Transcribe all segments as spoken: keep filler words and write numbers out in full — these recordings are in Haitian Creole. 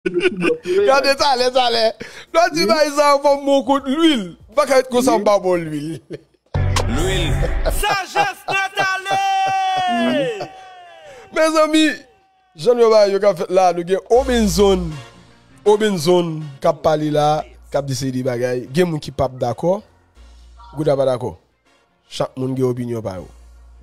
Gade talè, talè. Lè w di bay sa, fò m bon kout lwil. M pa ka ret konsa, m pa bon lwil. Lwil. Sagesse nan talè. Mezanmi, jan nou wè bagay yo k ap fèt la, nou gen Obenzon. Obenzon k ap pale la, k ap di seri de bagay. Gen moun ki p ap dakò. Gouda pa dakò. Chak moun gen opinyon pa yo.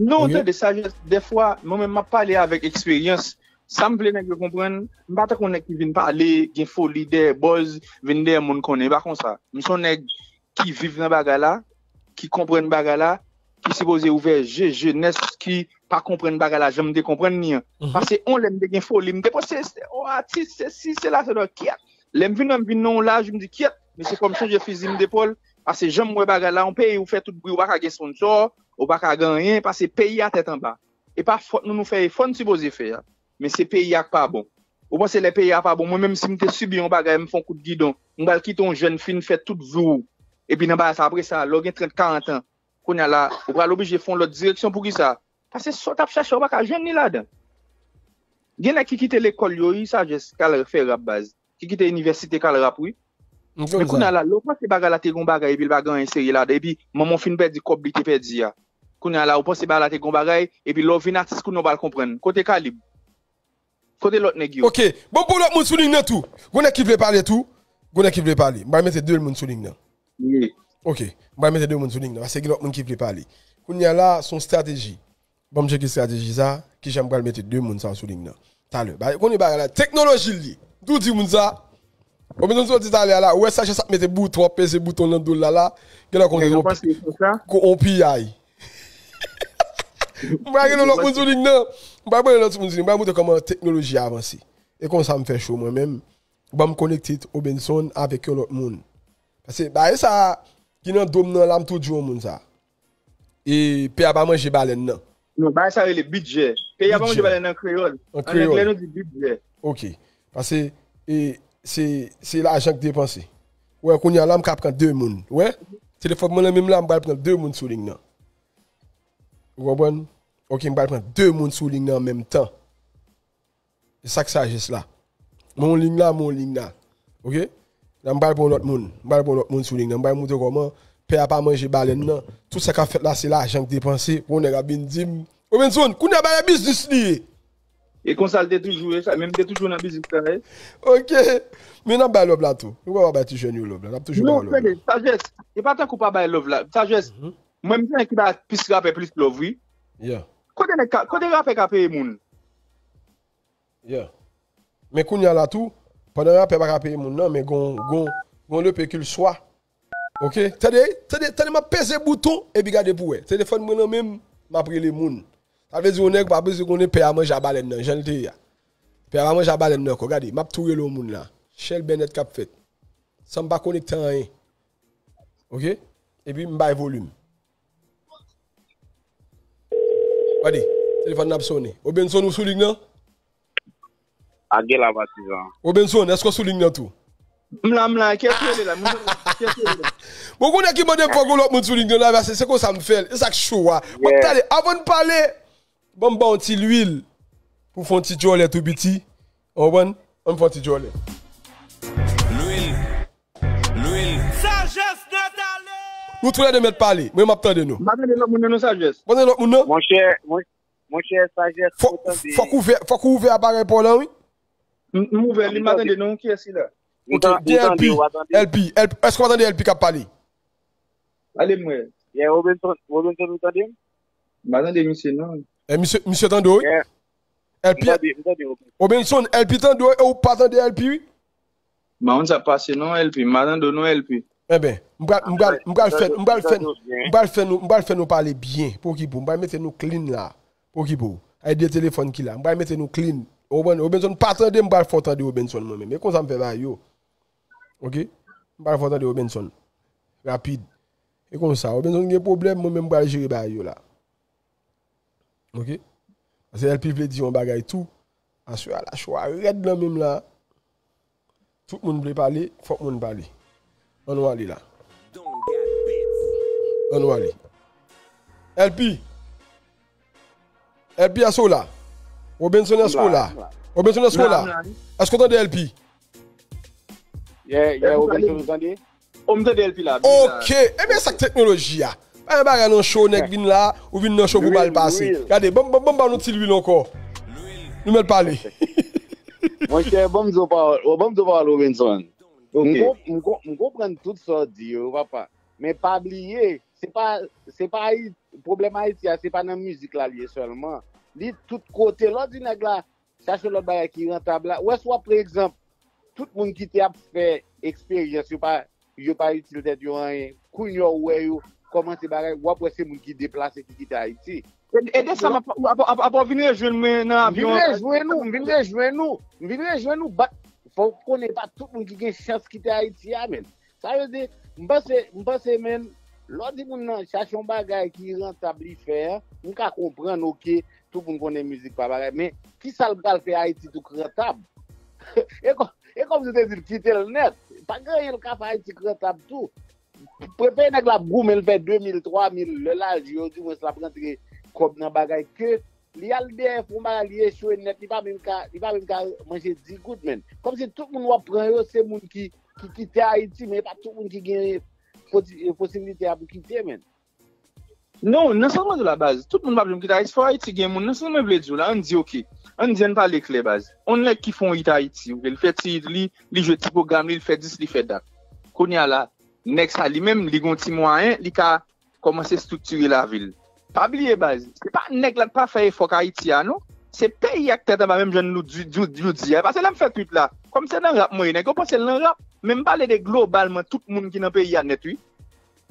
Non, tande, Sagesse, dèfwa, mwen menm m ap pale avèk eksperyans. Sa m vle nèg yo konprann, m pa tankou nèg ki vin pale, gen foli dèyè buzz, vin dèyè moun konnen. E pa konsa. M se yon nèg ki viv nan bagay la, ki konprann bagay la, ki sipoze ouvè je jenès ki pa konprann bagay la jan m te konprann li an. Paske on lè m te gen foli, m te panse se on atis, se si, se la, se la, kyèt. Lè m vin wè m vin nan yon laj, m di kyèt, mesye, fò m chanje fizi m de pòl, paske jan m wè bagay la, yon peyi ou fè tout bri, ou pa ka gen sponsò, ou pa ka gen anyen, paske peyi a tèt anba. E pa fòt nou, nou fè efò n sipoze fè a. Men se peyi a k pa bon. Ou panse lè peyi a pa bon, mwen menm si m te sibi yon bagay, m fè yon kout gidon, m pral kite yon jèn fi n fè tout vi w. Epi nan bagay sa, apre sa, lè w gen trant, karant an, kounye a la, ou pral oblije fè yon lòt direksyon. Poukisa? Paske sa w t ap chache a, ou pa ka jwenn li ladan. Gen nèg ki kite lekòl yo, wi, Sagesse, k al fè rap baz. Ki kite inivèsite k al rap, wi. Men kounye a la, lè w panse bagay la te gon bagay epi l pa gen anyen serye ladan, epi manman w fin pèdi kòb li te pèdi a. Kounye a la, ou panse bagay la te gon bagay, epi lè w vin atis, kounye a w pral konprann. Kote Kalib? Kote lòt nèg yo? Ok, bon, pou lòt moun sou liy nan tou. Gon nèg ki vle pale tou. Gon nèg ki vle pale. M pral mete de moun sou liy nan. Ok, m pral mete de moun sou liy nan. Paske gen lòt moun ki vle pale. Kounye a la, se yon estrateji. Ban m tcheke estrateji sa, kijan m pral mete de moun sa sou liy nan. Talè. Ba, konnen bagay la, teknoloji l ye. M tou di moun sa. Ou bezwen soti talè a la, ou wè Sagesse ap mete bouton, ap peze bouton nan do l la la. Gen lè konn gen yon piyay. M pral gen lòt moun sou liy nan. M pral gen lòt moun sou liy nan. M pral montre kòman teknoloji a avanse. E konsa m fè cho mwen menm. Ban m konekte Obenson avèk yon lòt moun. Paske bagay sa ki nan do m nan la, m tou di yon moun sa. E pè a pa manje balèn nan. Non, bagay sa rele bidjè. Pè a pa manje balèn nan kreyòl. An anglè nou di bidjè. Ok. Paske e, se, se lajan k depanse. Ou wè, kounye a la, m ka pran de moun. Ou wè? Telefòn mwen nan men m la, m pral pran de moun sou liy nan. Ou konprann? Ok, m pral pran de moun sou liy nan an menm tan. E sa k Sagesse la. Mwen yon liy la, mwen yon liy la. Ok? La, m pral pran yon lòt moun. M pral pran yon lòt moun sou liy nan. M pral montre kòman pè a pa manje balèn nan. Tout sa k ap fèt la, se lajan k depanse. Pou yon nèg ap vin di m, Obenson, kounye a bagay biznis li ye. E konsa l te toujou ye, sa, men m te toujou nan biznis la, wi. Ok. Men n ap bay love la tou. Nou pa bay ti jèn yo love la. N ap toujou bay love la. Non, tande, Sagesse, e pa tankou pa bay love la. Sagesse, mwen m se nèg ki bay plis rapè plis love, wi. Yeah. Kote nèg ka, kote rapè ka peye moun? Yeah. Men kounye a la tou, pandan rapè pa ka peye moun nan, men gon, gon, gon le pe kil swa. Ok? Tande, tande, tande, m ap peze bouton, epi gade pou wè. Telefòn mwen nan men m, m ap rele moun. Sa vle di yon nèg pa bezwen konnen pè a manje a balèn nan, jan l te ye a. Pè a pa manje a balèn nan ankò, gade, m ap tou rele yon moun la. Chèl bènèt k ap fèt. San m pa konekte anyen. Ok? Epi m bay volim. Gade, telefòn nan ap sonnen. Obenson, ou sou liy nan? A gen la patizan. Obenson, èske w sou liy nan tou? M la, m la, kiyès ki rele la? Moun, kiyès ki rele la? Bon, kounye a ki mande m fò gon lòt moun sou liy nan la, se, se konsa m fè l. E sa k cho a. Mwen, talè, avan n pale, ban m ba w yon ti lwil pou fè yon ti djòlè tou piti. Ou konprann? An m fè yon ti djòlè. Lwil. Lwil. Sagesse nan talè. Nou toulède mèt pale. Mwen, m ap tande nou. M pa tande lòt moun nan non, Sagesse. Ou pa tande lòt moun nan? Monchè, mon-, monchè, Sagesse, fò, fòk ou ouvè, fòk ou ouvè aparèy pa w lan, wi. M, m ouvè li, m pa tande non, kiyès ki la? Ok, gen L P, L P, L P, èske w pa tande L P k ap pale? Pale m wè. Yeah, Robinson, Robinson, ou tande m? M pa tande misye non. E misye, misye tande w, wi? Yeah. L P, m tande, m tande, Robinson. Robinson, L P tande w, e ou pa tande L P, wi? M pa konn sa k pase non, L P. M pa tande w non, L P. Enben, m pral, m pral, m pral fè, m pral fè, m pral fè nou, m pral fè nou pale byen. Pou ki pou? M pral mete nou clean la. Pou ki pou? Ay de telefòn ki la. M pral mete nou clean. Ou konprann? Robinson pa tande, m pral fè w tande Robinson mwen menm. E konsa m fè bagay yo. Ok? M pral fè w tande Robinson. Rapid. E konsa, Robinson gen pwoblèm, mwen menm m pral jere bagay yo la. Ok? Paske L P vle di yon bagay tou. Aswè a la, cho a rèd nan men m la. Tout moun vle pale, fòk moun pale. Ann nou ale la. Ann nou ale. L P. L P, èske w la? Robinson, èske w la? Robinson, èske w la? Èske w tande L P? Yeah, yeah, Robinson, ou tande? O, m tande L P la byen la. Ok. Ebyen, sa k teknoloji a? Pa gen bagay nan show, nèg vin la, ou vin nan show pou bal pase. Gade, ban m, ban m, ban m ba nou ti lwil ankò. Nou mèt pale. Monchè, ban m di w pawòl, ban m di w pawòl, Robinson. M konp-, m konp-, m konprann tout sa w di yo, papa. Men pa bliye, se pa, se pa Ayi-, pwoblèm Ayiti a, se pa nan mizik la l ye sèlman. Li tout kote. Lè w di nèg la chache lòt bagay ki rantab la. Ou wè, si w ap pran egzanp, tout moun ki te ap fè eksperyans, yo pa, yo pa itil tèt yo anyen. Kounye a, ou wè yo kòmanse bagay, w ap wè se moun ki deplase, ki kite Ayiti. E, e de sa, m ap, ap, ap, ap vin rejwenn mwen nan avyon an. M vin rejwenn ou, m vin rejwenn ou, m vin rejwenn ou, but fò w konnen pa tout moun ki gen chans kite Ayiti a, menn. Sa vle di, m panse, m panse, menn, lè w di moun nan chache yon bagay ki rantab li fè a, m ka konprann, oke, tout moun konnen mizik pa bagay, men ki sa l pral fè Ayiti tou k rantab? E kò-, e kòmsi w te di l kite l nèt. Pa gen anyen l ka fè Ayiti k rantab tou. Prefere nèg la ap goumen, l fè de mil, twa mil, lè laj yo, dimwens l ap rantre kòb nan bagay ke li al dèyè fè yon bagay, li echwe nèt, li pa menm ka, li pa menm ka manje dis goud, menn. Kòmsi tout moun w ap pran yo, se moun ki, ki kite Ayiti, men e pa tout moun ki gen posi-, posibilite a pou kite, menn. Non, nan sans mwen di w la, baz, tout moun p ap janm kite Ayiti, fò Ayiti gen moun. Nan sans mwen vle di w la, ann di, oke, ann di, ann pale klè, baz. On nèg ki fè yon hit Ayiti, oke, li fè ti hit li, li jwe ti pwogram li, li fè dis, li fè dat. Kounye a la, nèg sa li menm, li gon ti mwayen, li ka kòmanse estriktire lavi l. Pa bliye, baz, se pa nèg la k pa fè efò k Ayiti a, non. Se peyi a k tèt anba, menm jan nou di, di, di, di a. Paske lè m fè tweet la, kòm se nan rap mwen ye, nèg yo panse l nan rap, men m pale de globalman tout moun ki nan peyi a nèt, wi.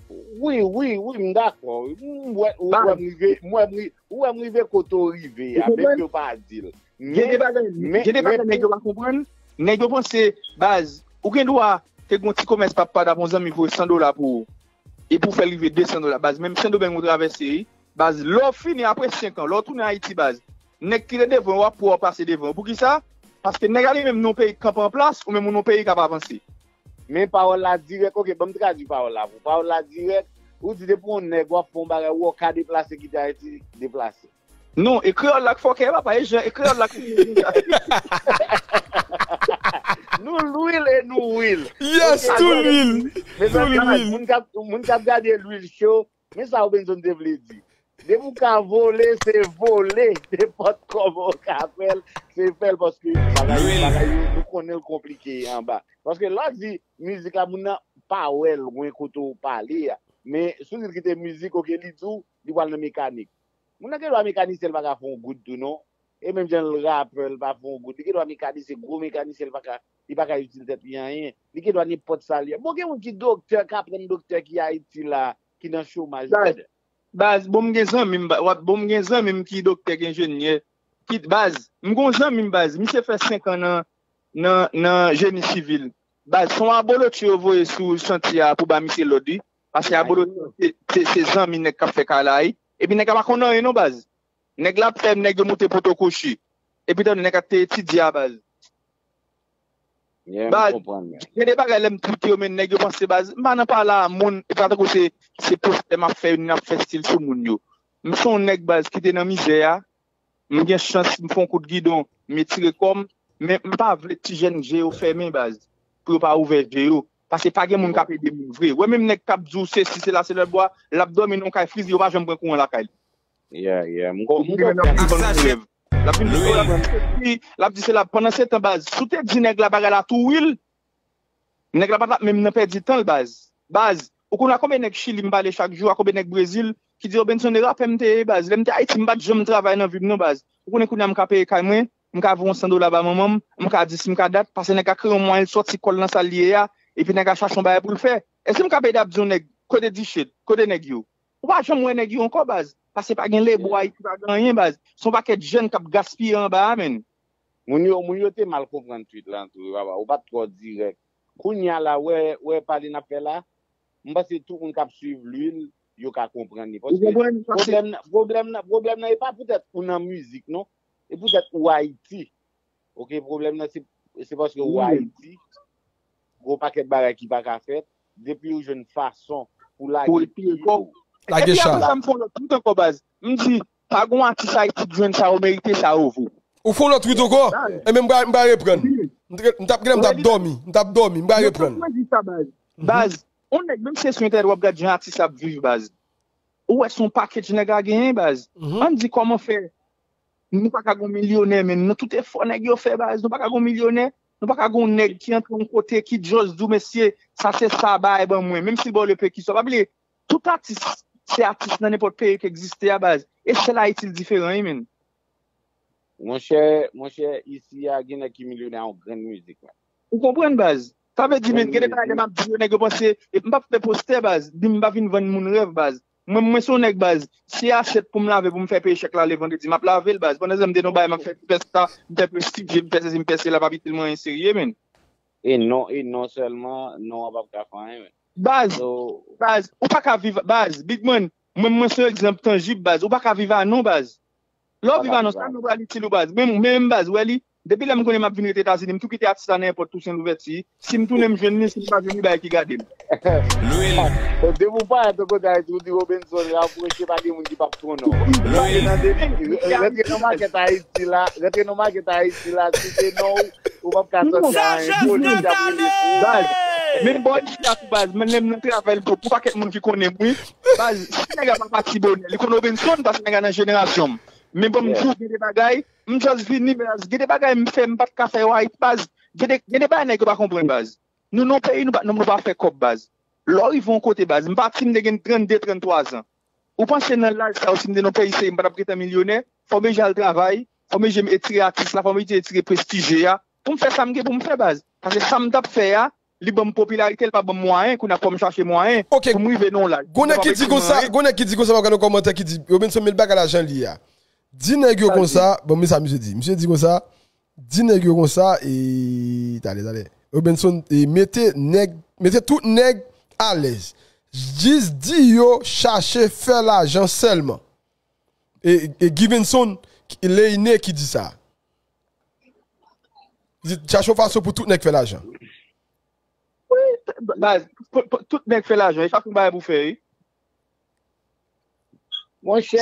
Wi, wi, wi, m dakò. M wè, ou wè m rive, m wè m ri-, ou wè m rive kote w rive a, menm yo pa di l. Gen de bagay, gen de bagay nèg yo pa konprann. Nèg yo panse, baz, ou gen dwa te gen yon ti komès papa dap yon zanmi voye san dola pou ou. Epi w fè l rive de san dola, baz, menm Sendomeng ou travèse, wi. Baz, lè w fini, apre senk an, lè w tounen Ayiti, baz, nèg ki te devan w, w ap wè w pase devan yo. Poukisa? Paske nèg la li menm nan yon peyi k kanpe an plas, ou menm ou nan yon peyi k ap avanse. Men pawòl la dirèk, oke, ban m tradui pawòl la pou ou. Pawòl la dirèk, ou di depi yon nèg w ap fè yon bagay, ou wè w ka deplase, kite Ayiti, deplase. Non, e kreyòl la k fòkè, papa, e jan, e kreyòl la k. Nou lwil e nou wil. Yes, tou lwil. Tou lwil. Moun k ap, moun k ap gade lwil cho, men sa Robinson te vle di. Depi w ka vole, se vole. Nenpòt kòman w ka fè l, se fè l, paske bagay yo, bagay yo, nou konnen l konplike anba. Paske lè w di mizik la, moun nan pa wè lwen kote w pale a. Men, si w di l kite mizik, oke, li di w, li pral nan mekanik. Moun nan gen dwa mekanisyen, l pa ka fè yon goud tou, non. E menm jan l rapè, l pa fè yon goud. Li gen dwa mekanisyen, gwo mekanisyen, l pa ka, li pa ka itil tèt li anyen. Li gen dwa nenpòt sa l ye. Bon, gen moun ki doktè, k aprann doktè ki Ayiti la, ki nan chomaj. Baz, baz, bon, m gen zanmi m, ba-, w ap, bon, m gen zanmi m ki doktè, ki enjenyè. Ki, baz, m gen yon zanmi m, baz, misye fè senk an nan, nan, nan jeni sivil. Baz, se yon abolotcho yo voye sou chantye a pou ba misye lòd, wi. Paske abolotcho se, se, se zanmi nèg k ap fè kay la, wi. Epi nèg la pa konn anyen non, baz. Nèg la ap fè nèg yo moute poto kwochi. Epi tande nèg la te etidye a, baz. Baz, gen de bagay lè m twite yo, men nèg yo panse, baz, m pa nan pale a moun, e pa tankou se, se postè m ap fè yo, ni n ap fè stil sou moun yo. M se yon nèg, baz, ki te nan mizè a, m gen chans, m fè yon kout gidon, m etire kò m, men m pa vle ti jèn je yo fèmen, baz, pou yo pa ouvè je yo. Paske pa gen moun k ap ede moun vre. Wè menm nèg k ap di w sesi, sela, se lòtbò a, l ap dòmi nan yon kay frize, yo pa janm pran kouran lakay li. Yeah, yeah. M kon-, m konprann. L ap vin di, l ap di, l ap di, l ap di se la. Pandan se tan, baz, si w te di nèg la bagay la tou wil, nèg la pa t ap menm nan pèdi tan l, baz. Baz, ou konn a konbyen nèg Chili m pale chak jou, a konbyen nèg Brezil ki di, "Yo, Benson, e rapè m te ye, baz. Lè m te Ayiti, m pa t janm travay nan vi m non, baz. Ou konnen kounye a m ka peye kay mwen, m ka voye yon san dola ba manman m, m ka dis, m ka dat, paske nèg la kreye yon mwayen l sòti kò l nan sa l ye a, epi nèg la chache yon bagay pou l fè." Èske m ka peye dap di yon nèg, kote diche, kote nèg yo? Ou pa janm wè nèg yo ankò, baz. Paske pa gen lebwa, Ayiti pa gen anyen, baz. Se yon pakèt jèn k ap gaspiye anba a, menn. Moun yo, moun yo te mal konprann tweet la tou, wi, papa. Ou pa t twò dirèk. Kounye a la, wè, wè pale n ap fè la, m panse tout moun k ap swiv lwil, yo ka konprann li. Paske pwoblèm nan, pwoblèm nan, pwoblèm nan, e pa poutèt ou nan mizik, non. E poutèt ou Ayiti. Oke, pwoblèm nan, se, se paske ou Ayiti, gon pakèt bagay ki pa ka fèt, depi ou jwenn fason pou lage pye w. Epi apre sa, m fè yon lòt tweet ankò, baz. M di, pa gon atis Ayiti k jwenn sa yo merite, sa yo vo. Ou fè yon lòt tweet ankò? Enben, m pral, m pral reprann. M t ap, genlè m t ap dòmi. M t ap dòmi. M pa reprann. Mwen di sa, baz. Baz, yon nèg, menm si se sou entènèt, w ap gad jan atis ap viv, baz. Ou wè se yon package nèg la genyen, baz. Ann di kòman fè nou pa ka gon milyonè, men nan tout efò nèg yo fè, baz, nou pa ka gon milyonè. Nou pa ka gon nèg ki antre yon kote ki just di w, mesye, sa se sa, bay ban mwen. Menm si l ba w le pe ki sa, pa bliye, tout atis, se atis nan nenpòt peyi ki egziste a, baz. E sèl Ayiti l diferan, wi, men. Monchè, monchè, isi a gen nèg ki milyonè a yon grenn mizik, men. Ou konprann, baz? Sa vle di, men, gen de bagay lè m ap di yo, nèg yo panse, e m p ap fè postè, baz, di m pa vin vann moun rèv, baz. Mwen, mwen se yon nèg, baz. Si e asyèt pou m lave, pou m fè peye chèk la le vandredi, m ap lave l, baz. Pandan se tan m te nan bagay, m ap fè fèsta, m fè prestije, m fè sesi, m fè sela, p ap itil mwen anyen serye, men. E non, e non sèlman, non an p ap ka fè anyen, men. Baz, baz, ou pa ka viv, baz, Big Man, mwen, mwen se yon egzanp tanjib, baz. Ou pa ka viv a non, baz. Lè w viv a non, sa non pral itil ou, baz. Men, men, baz, wè li, depi lè m konnen m ap vin rete Etazini, m tou kite atis la nan èpòt Toussaint Louverture. Si m tounen, m jwenn li, si m pa jwenn li, bagay ki gade m. Lwil. Depi w parèt yon kote Ayiti, ou di Robenson rapwoche, pa gen moun ki p ap konnen w. Lwil. Rantre nan makèt Ayiti la, rantre nan makèt Ayiti la, site non w, ou p ap ka sòti a anyen, polis ap rele pou ou. Baz, menm bò isi la tou, baz, men lè m nan travay, pou, pou pakèt moun ki konnen m, wi. Baz, si nèg la pa pati bonè, li konn Robenson, paske nèg la nan jenerasyon m. Men bon, m di w, gen de bagay, m just vini, baz, gen de bagay m fè, m pa t ka fè yo Ayiti, baz. Gen de, gen de bagay nèg yo pa konprann, baz. Nou nan peyi, nou pa, nou, nou pa fè kòb, baz. Lè w rive yon kote, baz, m pati, m te gen trannde, tranntwa zan. Ou panse nan laj sa yo, si m te nan peyi serye, m pa t ap gentan milyonè? Fò m beje al travay, fò m beje etire atis la, fò m beje etire prestije a. Pou m fè sa m gen pou m fè, baz. Paske sa m t ap fè a, li ban m popilarite, li pa ban m mwayen, kounye a fò m chache mwayen pou m rive nan yon laj. Gon nèg ki di konsa, gon nèg ki di konsa, m ap gade yon kòmantè ki di, Robenson, men l pa ka lajan li a. Di nèg yo konsa, bon, men sa misye di. Misye di konsa, di nèg yo konsa, e, tande, tande. Robenson, e, mete nèg, mete tout nèg alèz. Jis di yo chache fè lajan sèlman. E, e Givenson Leine ki di sa. Li di, chache yon fason pou tout nèg fè lajan. Wi, baz, tout nèg fè lajan, e chache yon bagay pou fè, wi. Monchè,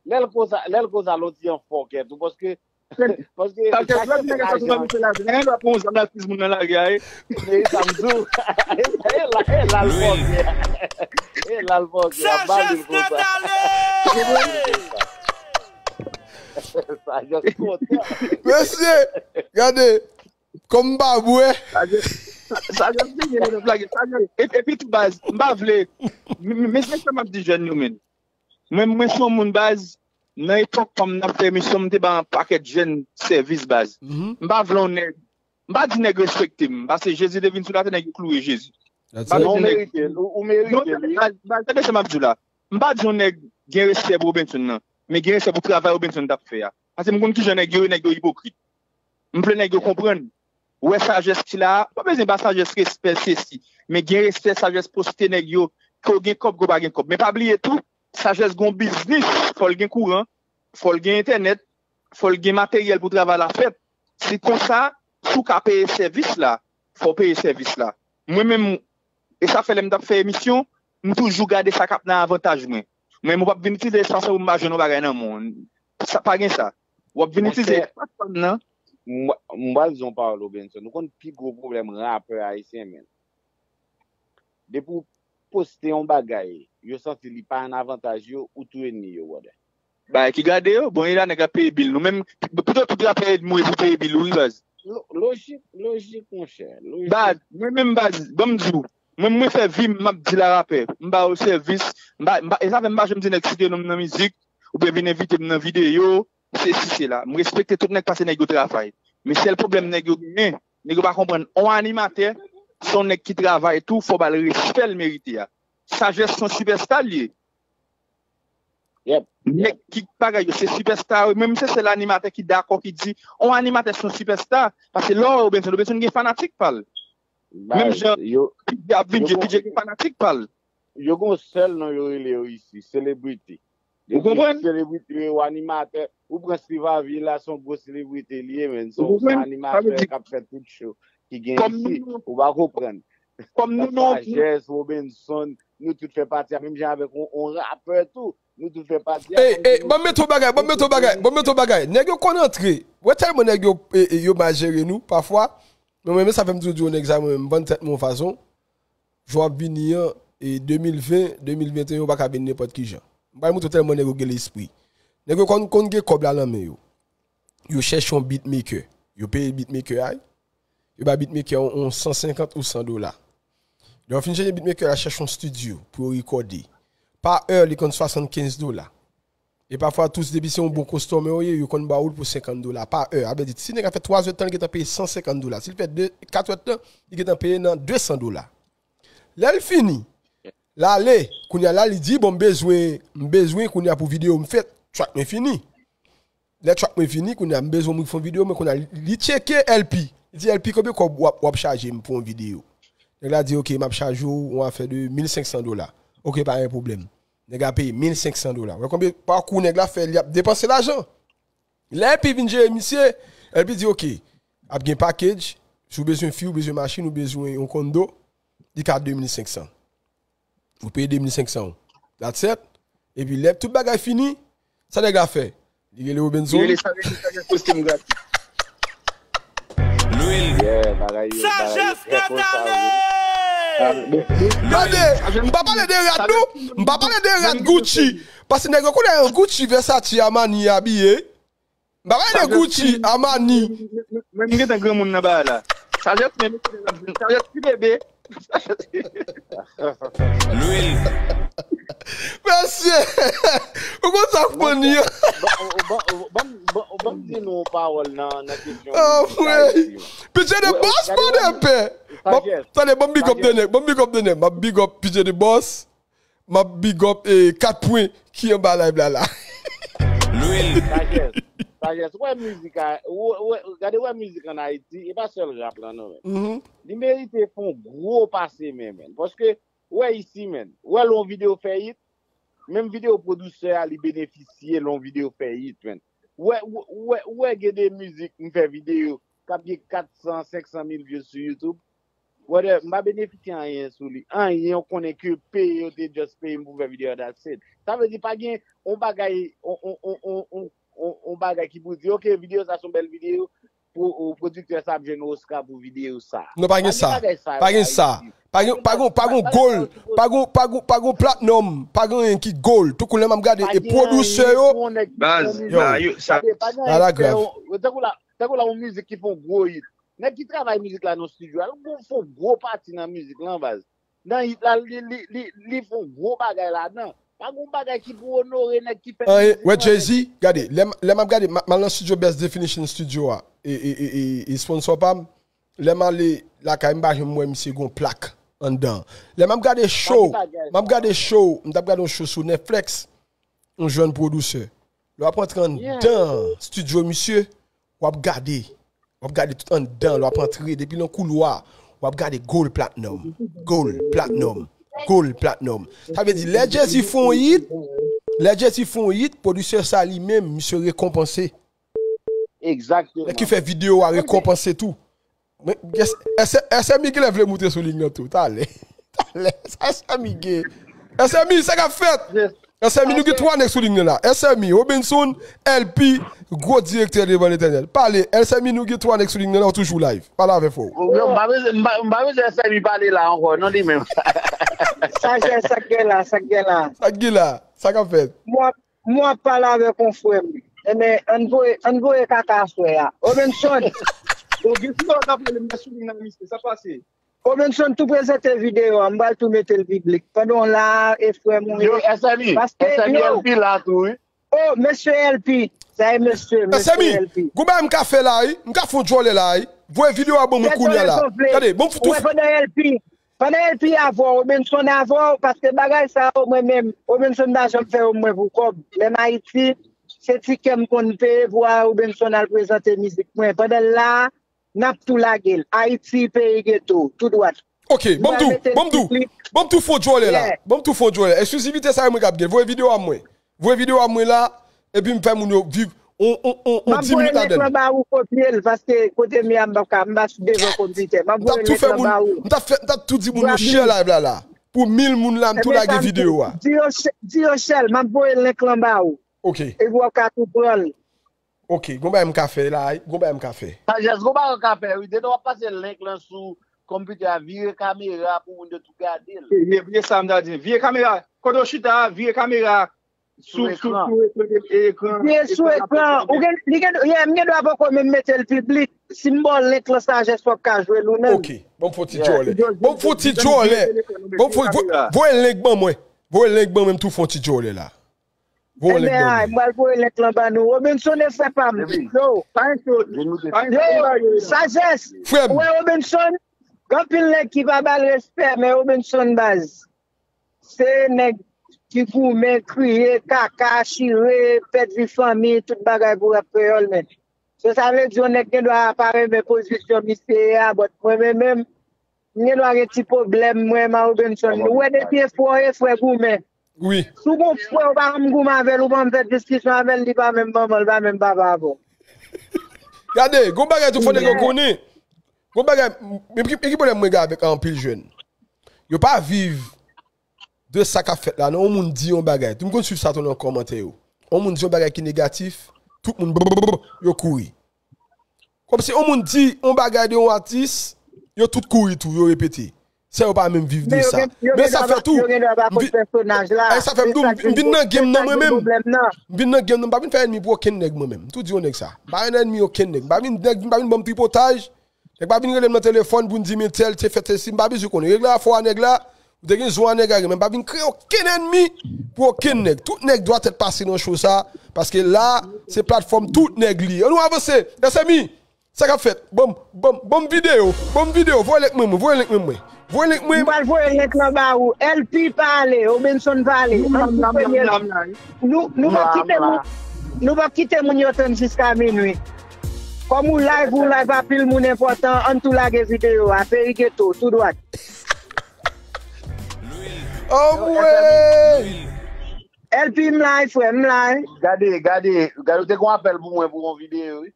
lè l konsa, lè l konsa, l on ti an fòkè tou, paske, paske. Sa jès, lè nèg ap fè lajan, nèg ap pran yon zam, l al fiz moun nan lari a, e. E sa m di w. E la, e la l fòkè. E la l fòkè, ap ba li l konsa. Sa jès kontan. Mesye, gade, kòm m pa bwè. Sa jès, sa jès, epi tou, baz, m pa vle. Mesye, sa m ap di jèn yo, men. Mwen, mwen se yon moun, baz, nan epòk pa m, n ap fè emisyon, m te ba yon pakèt jèn sèvis, baz. M pa vle yon nèg, m pa di nèg respekte m, paske Jezi te vin sou latè, nèg yo kloure Jezi. M pa vle yon nèg. Ou merite l, ou merite l, wi. Baz, tande sa m ap di w la. M pa di yon nèg gen respè pou Robenson nan, men gen respè pou travay Robenson t ap fè a. Paske m konn kijan nèg yo ye, nèg yo ipokrit. M vle nèg yo konprann. Ou wè sajès ki la a, ou pa bezwen ba sajès respè, sesi. Men gen respè, sajès poste nèg yo, ke w gen kòb, ke w pa gen kòb. Men pa bliye tou, sajès gon biznis, fò l gen kouran, fò l gen entènèt, fò l gen materyèl pou travay la fèt. Se konsa, si w ka peye sèvis la, fò w peye sèvis la. Mwen menm, e sa fè lè m t ap fè emisyon, m toujou gade sa k ap nan avantaj mwen. Men m p ap vin itilize espas pou m pa jwenn yon bagay nan men w. Sa pa gen sa. W ap vin itilize espas pa m nan. M pral di yon pawòl, Robenson. Ou konn pi gwo pwoblèm rapè ayisyen, men. Depi w poste yon bagay, yo santi li pa an avantaj yo, ou tou enmi yo, brother. Bagay ki gade yo, bon, e la nèg ap peye bil. Nou menm, pito tout rapè mouri pou peye bil, wi, baz. Lojik, lojik, monchè. Baz, mwen menm, baz, ban m di w. Mwen, mwen fè vi m, m ap di la rapè. M ba yo sèvis. M ba, m ba, e sa fè m pa janm di nèg site non m nan mizik, oubyen vin envite m nan videyo, sesi, sela. M respekte tout nèg paske nèg yo travay. Men sèl pwoblèm nèg yo genyen, nèg yo pa konprann. On animatè, se yon nèg ki travay tou, fò ba l respè l merite a. Sajès se yon sipèsta l ye. Nèg ki bagay yo, se sipèsta yo. Menm se sèl animatè ki dakò, ki di, on animatè se yon sipèsta. Paske lè w wè Robenson, Robenson gen fanatik pa l. Menm jan P J ap vin jwe, P J gen fanatik pa l. Yo gen yon sèl non yo rele yo isi, celebrity. Ou konprann? Celebrity, ou animatè, ou pran Steve Avila, se yon gwo celebrity li ye, men. Se yon animatè k ap fè tout show ki gen isi. Ou pa konprann. Kòm nou non. Sajès, Robenson, nou tout fè pati a, menm jan avèk yon, yon rapè tou, nou tout fè pati a. Ey, ey, ban m mete yon bagay, ban m mete yon bagay, ban m mete yon bagay. Nèg yo konn antre. Wè tèlman nèg yo, e, e, yo mal jere nou, pafwa. Mwen, mwen, sa fè m toujou di yon nèg sa, mwen, m vann tèt mwen yon fason. Jou ap vini an, e de mil ven, de mil venteyen, ou pa ka vin nenpòt ki jan. M pral montre w tèlman nèg yo gen lespri. Nèg yo konn, konn gen kòb la nan men yo. Yo chèche yon beatmaker. Yo peye beatmaker a, wi. Yo ba beatmaker yon, yon san senkant ou san dola. Lè yo fin chèche beatmaker la, chèche yon studio pou yo rekòde. Pa è, li konn swasannkenz dola. E pafwa tou, depi se yon bon customer ou ye, yo konn ba ou l pou senkant dola pa è. A vle di, si nèg la fè twa zè tan, li gentan peye san senkant dola. Si l fè de, kat è tan, li gentan peye nan de san dola. Lè l fini, l ale, kounye a la, li di, bon, m bezwen, m bezwen kounye a pou videyo m fèt, track mwen fini. Lè track mwen fini, kounye a, m bezwen moun ki fè yon videyo, men kounye a, li tcheke L P. Li di, L P, konbyen kòb w ap, w ap chaje m pou yon videyo? Nèg la di, ok, m ap chaje w yon afè de mil senk san dola. Ok, pa gen pwoblèm. Nèg la peye mil senk san dola. Wè konbyen pakou nèg la fè, li ap depanse lajan. Lè L P vin jere misye, L P di, ok, ap gen package, si w bezwen fi, w bezwen machin, w bezwen yon kondo, li ka de mil senk san. Ou peye de mil senk san w. That's it. Epi lè tout bagay fini, sa nèg la fè? Li rele Robenson. Li rele sa, rele sa, rele kostim gratis. Lwil. Yeah, bagay yo, bagay yo Sagesse trè konsa, wi. Natale! Gade, m pa pale de rad, non. M pa pale de rad Gucci. Paske nèg yo konnen Gucci, Versace, Armani abiye. M pa pale de Gucci, Armani. Mwen, m gentan granmoun nan bagay la. Sagesse, men, mesye, Sagesse ti bebe. Lwil. Mesye, ou konn sa k funny an? Ban m di nou yon pawòl nan, nan kesyon mizik Ayiti. P J the Boss, pa de pè. Tande, ban m big up de nèg, ban m big up de nèg. M ap big up P J the Boss. M ap big up, eh, kat pwen ki anba live la la. Lwil. Sagesse. Sagesse. Wè mizik a, wè, wè, gade wè mizik ann Ayiti, e pa sèl rap lan non, men. Li merite fè yon gwo pase, men, men. Paske, wè isi, men. Wè lè yon videyo fè hit, menm videyo pwodisè a, li benefisye lè yon videyo fè hit, men. Wè, wè, wè, wè gen de mizik, m fè videyo, k ap gen kat san, senk san mil views sou YouTube. Brother, m pa benefisye anyen sou li. Anyen, ou konnen ke peye, yo te just peye m pou fè videyo a, that's it. Sa vle di, pa gen yon bagay, on, on, on bagay ki pou di, ok, videyo sa se yon bèl videyo, pou, ou pwodiktè sa ap jwenn Oscar pou videyo sa. Non, pa gen sa. Pa gen sa. Pa gen, pa gen, pa gen gold. Pa gen, pa gen, pa gen platinum. Pa gen anyen ki gold. Toukou lè m ap gade, e pwodisè yo. Baz, yo, sa, pa gen anyen ki fè yon, tankou la, tankou la, yon mizik ki fè yon gwo hit. Nèg ki travay mizik la nan estidyo a, l gon fon gwo pati nan mizik lan, baz. Nan hit la, li, li, li, li fon gwo bagay ladan. Pa gon bagay ki pou onore nèg ki fè mizik lan. Wè Jay-Z, gade, lè m, lè m ap gade, m, m al nan studio Best Definition Studio a, e, e, e, e, e sponsor pa m, lè m ale lakay, m pa janm wè misye gon plak anndan. Lè m ap gade show, m ap gade show, m t ap gade yon show sou Netflix, yon jèn pwodisè. Lè w ap antre anndan studio misye, w ap gade. W ap gade tout anndan, lè w ap antre, depi nan koulwa, w ap gade gold platinum, gold platinum, gold platinum. Sa vle di, lè Jay-Z fè yon hit, lè Jay-Z fè yon hit, pwodisè sa li menm, misye rekonpanse. Egzakteman. Nèg ki fè videyo a rekonpanse tou. Men, S M I gen lè vle moute sou ling nan tou, talè. Talè, sa S M I gen. S M I, sa k ap fèt? S M I, nou gen twa nèg sou ling nan la. S M I, Robenson, L P, gwo direktè devan Letènèl. Pale, S M I, nou gen twa nèg sou ling nan la, ou toujou live. Pale avè frè w. M pa bezwen, m pa, m pa bezwen S M I pale la ankò, non, li menm. Sa k gen, sa k gen la, sa k gen la. Sa k gen la, sa k ap fèt? M w ap, m w ap pale avèk yon frè m. Enben, ann voye, ann voye kaka aswè a. Robenson. Bon, gen frè w k ap rele m nan sou ling nan, misye, sa k pase? Robenson tou prezante videyo a, m pral tou mete l piblik. Pandan w la, e frè m ou ye. Yo, S M I, paske, S M I yo, L P la tou, wi. Oh, mesye L P. Sa e mesye, mesye L P. S M I, gon bagay m ka fè la, wi. M ka fè yon djòlè la, wi. Voye videyo a ban mwen kounye a la. Gade, ban m fè tou. Wè, pandan L P, pandan L P avè w, Robenson avè w, paske bagay sa yo, mwen menm, Robenson pa janm fè yo mwen pou kòb. Lè m Ayiti, se tikè m konn peye pou a Robenson al prezante mizik mwen. Pandan l la, n ap tou lage l. Ayiti, peyi geto, tou dwat. Ok, ban m tou, ban m tou, ban m tou fon djòlè la. Ban m tou fon djòlè. Eksklizivite sa yo mwen k ap gen. Voye videyo a mwen. Voye videyo a mwen la, epi m fè moun yo viv on, on, on, on di minit ladan l. M ap voye link lan ba ou kopye l, paske kote m ye a m pa ka, m pa sou devan konpitè. M ap voye link lan ba ou. M t ap fè, m t ap tou di moun yo share live la la. pou mil moun la, m tou lage videyo a. Di yo, Ch- di yo Shell, m ap voye link lan ba ou. Ok, Epi w ap ka tou pran l. ok, gon bagay m ka fè la, gon bagay m ka fè. Sajès, gon bagay w ka fè, wi. Detan w ap pase link lan sou konpitè a, vire kamera pou moun yo tou gade l. Vye, vye sa m ta di. Vye kamera, kote w chita a, vire kamera sou, sou, sou ekran. Vye sou ekran. Ou gen, li gen, yeah, m gen dwa poko menm mete l piblik. Si m ba w link lan Sajès, w ap ka jwe l ou menm. Ok, bon, fon ti djòlè. Bon, fon ti djòlè. Bon, fon, vo- voye link ban mwen. Voye link ban mwen, m tou fon ti djòlè la. Voye link Ebyen, ban ay, mwen. M pral voye link lan ban nou. Robinson e frè pa m. Yo, Pa enkyete. Pa enkyete. Yo, Sajès. Frè m. Ou wè Robinson? Gen anpil nèg ki pa ba l respè, men Robinson baz. Se nèg ki goumen, kriye, kaka, chire, pèdi fanmi, tout bagay pou rap kreyòl, men. So sa vle di yon nèg gen dwa pa renmen pozisyon misye ye a, but mwen menm menm, m gen dwa gen ti pwoblèm, mwen, ma Robinson. Nou wè depi e frè w ye, frè goumen. Wi. Si w gon frè, ou pa janm goumen avè l, ou pa janm fè diskisyon avè l, li pa menm manman, li pa menm papa avè w. Gade, gon bagay tou fò nèg yo konnen. Gon bagay, men ki, men ki pwoblèm mwen gen avèk anpil jèn. Yo pa viv de sa k ap fèt la, non. Yon moun di yon bagay. Tou m konn swiv sa tou nan kòmantè yo. Yon moun di yon bagay ki negatif, tout moun brrr, yo kouri. Kòmsi yon moun di yon bagay de yon atis, yo tout kouri tou, yo repete. Sa yo pa menm viv de sa. Men sa fè tou. Sa fè m tou, m vin nan game nan mwen menm. M vin nan game nan, m pa vin fè ènmi pou okenn nèg mwen menm. M tou di yon nèg sa. M pa vin ènmi okenn nèg. M pa vin nèg, m pa vin ban m tripotaj. Nèg pa vin rele m nan telefòn pou n di men tèl te fè tèl si m pa bezwen konnen. Règ la fò a nèg la, ou te gen zon a nèg la, men m pa vin kreye okenn ènmi pou okenn nèg. Tout nèg dwa tèt pase nan show sa, paske la, se platfòm tout nèg li. Ann nou avanse, S M I, sa k ap fèt? Ban m, ban m, ban m videyo, ban m videyo, voye link mwen, mwen, voye link mwen, mwen. Voye link mwen. M pral voye link lan ba ou. L P pale, Robinson pale. Ann sou premye. Nou, nou p ap kite moun, nou p ap kite moun yo tann jiska minwi. Kòm ou live, ou live a pil moun enpòtan, ann tou lage videyo a, Perry Ghetto, tou dwat. Anmwey! L P m la, frè m la. Gade, gade, gade, ou te gon apèl pou mwen pou yon videyo, wi.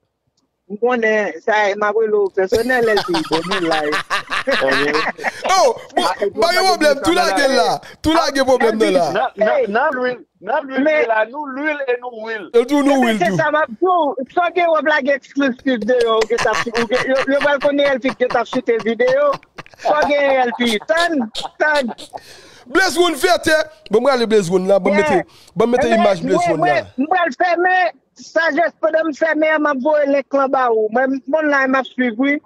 M konnen, sa, m ap rele w pèsonèl, L P, bon, nou live. Oh, bon, pa gen pwoblèm, tou lage l la. Tou lage pwoblèm nan la. Nan, nan, nan lwil, nan lwil, la, nou lwil e nou wil. E tou nou wil tou. Se sa m ap di w. Sa w gen w ap lage exclusive deyò, ou gen t ap, ou gen, yo, yo pral konnen L P gen t ap chute videyo. Sa w gen L P, tann, tann. Blaze One fè tè. Bon, m prale Blaze One la, bon mete, bon mete imaj Blaze One la. M pral fèmen, Sajès, pandan m fèmen an, m ap voye link lan ba ou. Mwen, m online, m ap swiv, wi.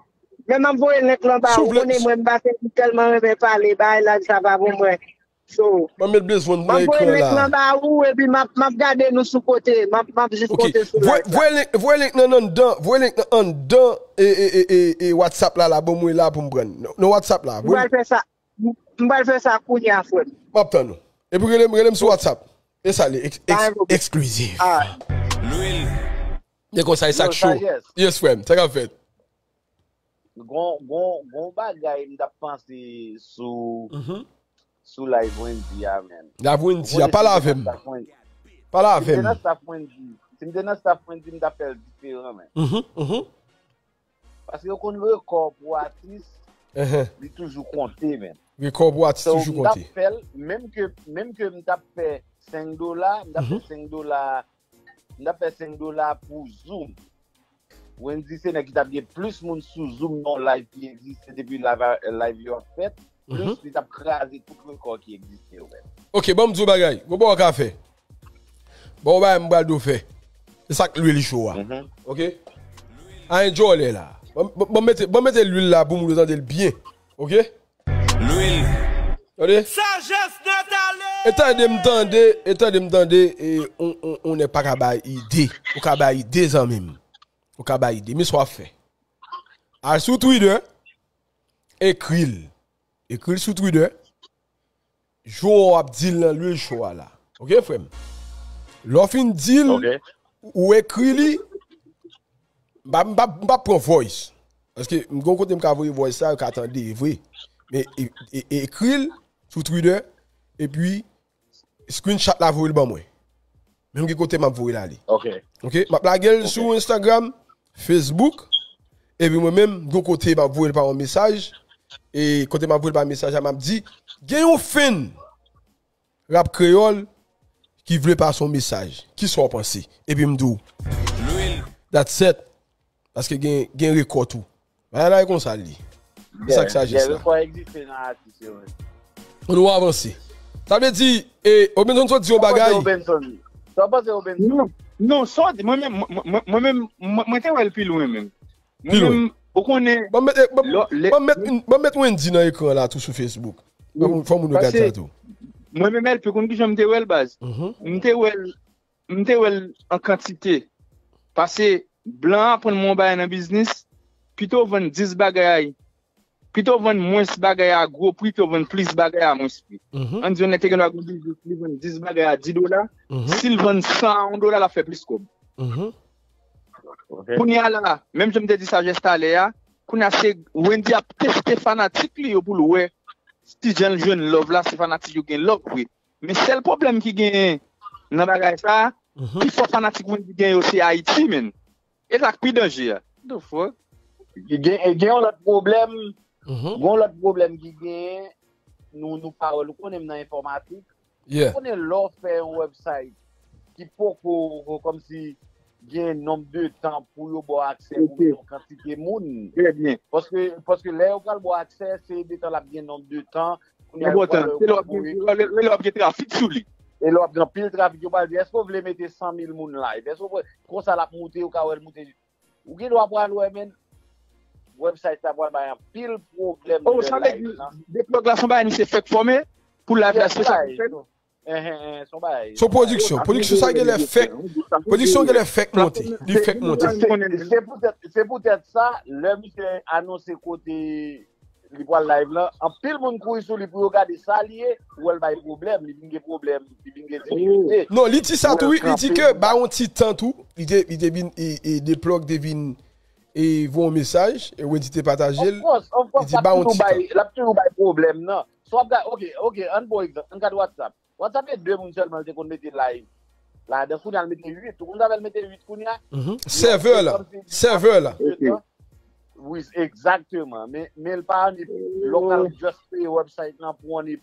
Men m ap voye link lan ba ou. Konnen mwen, m pa se moun tèlman renmen pale, bay live sa pa pou mwen. So, m ap met Blaze One nan ekran la. M ap voye link lan ba ou, epi m ap, m ap gade nou sou kote. M ap, m ap jis monte sou live la. Voye link, voye link nan anndan, voye link nan anndan e, e, e, e, e WhatsApp la, la, bon, mwen la pou m pran. Nan, nan WhatsApp la. M pral fè sa. M pral fè sa kounye a, frè m. M ap tann ou. Epi rele m, rele m sou WhatsApp. E sa li, exclusive. Lwil. E konsa, e sa k cho. Yes, frè m, sa k ap fèt? Gon, gon, gon bagay m t ap panse sou, sou live Wendy a, men. Live Wendy a, pale avè m. Pale avè m. Si m te nan staff Wendy, si m te nan staff Wendy, m t ap fè l diferan, men. Paske yo konn rekò pou atis, li toujou konte, men. Rekò pou atis toujou konte. M t ap fè l, menm ke, menm ke m t ap fè senk dola, m t ap fè senk dola, m t ap fè senk dola pou Zoom. Wendy se nèg ki t ap gen plis moun sou Zoom nan live ki egziste depi live, live yo ap fèt. Plis li t ap kraze tout rekò ki egziste yo menm. Ok, ban m di w bagay. Gon bagay w ka fè. Bon, bagay m pral di w fè. Se sa k lwil cho a. Ok? A enjoy lè la. Ban, ban, ban mete, ban mete lwil la pou moun yo tande l byen. Ok? Lwil. Tande? Sajès nèt ale! E tande m tande, e tande m tande, e on, on, on nèg pa ka bay ide. Ou ka bay ide, zanmi m. Ou ka bay ide. Men sa w ap fè. Al sou Twitter, ekri l. Ekri l sou Twitter. Jou w ap di l nan lwil cho a la. Ok, frè m? Lè w fin di l, ou ekri li, m pa, m pa, m pa pran voice. Paske m gon kote m ka voye voice sa, yo ka tande, e vre. Men e, e, e, ekri l sou Twitter, epi screenshot la voye l ban mwen. Menm ki kote m ap voye l ale. Ok. M ap lage l sou Instagram, Facebook, epi mwen menm, gon kote m ap voye l pa yon mesaj, e kote m ap voye l pa mesaj la, m ap di, gen yon fan rap kreyòl ki vle pase yon mesaj. Kisa w panse? Epi m di w, that's it. Paske gen, gen rekò tou. Bagay la e konsa l ye. Se sa k sajès la. Gen rekò egziste nan atis yo menm. Ann nou avanse. Sa vle di, e, Robinson sot di yon bagay. Sa w panse, Robinson? Sa w panse, Robinson? Non, non, sa w di, mwen menm, mwen, mwen, mwen menm, mwen, mwen te wè l pi lwen menm. Mwen menm, ou konnen, ban m met, ban, lò, lè, ban m met, ban m met Wendy nan ekran la tou sou Facebook. Fò moun, fò moun yo gad sa tou. Mwen menm, L P, konn kijan m te wè l, baz? M te wè l, m te wè l an kantite. Pase blan an aprann mwen yon bagay nan biznis, pito w vann dis bagay, pito w vann mwens bagay a gwo pri, pito w vann plis bagay a mwens pri. Ann di yon nèg te gen dwa gen yon biznis, li vann dis bagay a dis dola, si l vann san a yon dola, l ap fè plis kòb. Kounye a la, menm jan m te di sajès talè a, kounye a se Wendy ap teste fanatik li yo pou l wè si jan l jwenn love la, si fanatik yo gen love vre. Men sèl pwoblèm ki genyen nan bagay sa a, pifò fanatik Wendy gen yo se Ayiti, menn. E sa k pi danje a. The fuck? Gen, gen yon lòt pwoblèm, gen yon lòt pwoblèm ki genyen, nou, nou pa wè, nou konnen m nan enfòmatik. Ou konnen lè w fè yon website ki poko, kòmsi gen nonb de tan pou yo ba w aksè pou yon kantite moun. Trè byen. Paske, paske lè yo pral ba w aksè, se detan l ap gen nonb de tan. Kounye a, yo pral, se lè w ap gen, lè, lè w ap gen trafik sou li. E lè w ap gen anpil trafik, yo pral di, èske w vle mete san mil moun live? Èske w vle, konsa l ap moute, ou ka wè l moute. Ou gen dwa pral wè, men, website la pral bay anpil pwoblèm nan live lan. Oh, sa vle di, deplòg la se yon bagay misye fèk fòme pou live la espesyal pou fèt. Enhen, enhen, se yon bagay. Se yon pwodiksyon. Pwodiksyon sa genlè fèk, pwodiksyon genlè fèk monte. Li fèk monte. Se, se poutèt, se poutèt sa, lè misye anonse kote li pral live lan, anpil moun kouri sou li pou yo gade sa li ye, ou wè l bay pwoblèm, li vin gen pwoblèm, li vin gen difikilte. Non, li di sa tou, wi, li di ke ba yon ti tan tou, li te, li te vin, e, e, Deplòg te vin, e, voye yon mesaj, e Wendy te pataje l, li di ba yon ti tan. L ap toujou bay pwoblèm nan. So w ap gade, ok, ok, ann pran egzanp, ann gade WhatsApp. WhatsApp e de moun sèlman l te konn mete live ladan, kounye a l mete uit. Ou konn sa fè l mete uit kounye a? Sèvè la. Sèvè la. Wi, egzakteman. Men, men l pa annik, lè w pral just peye website lan pou annik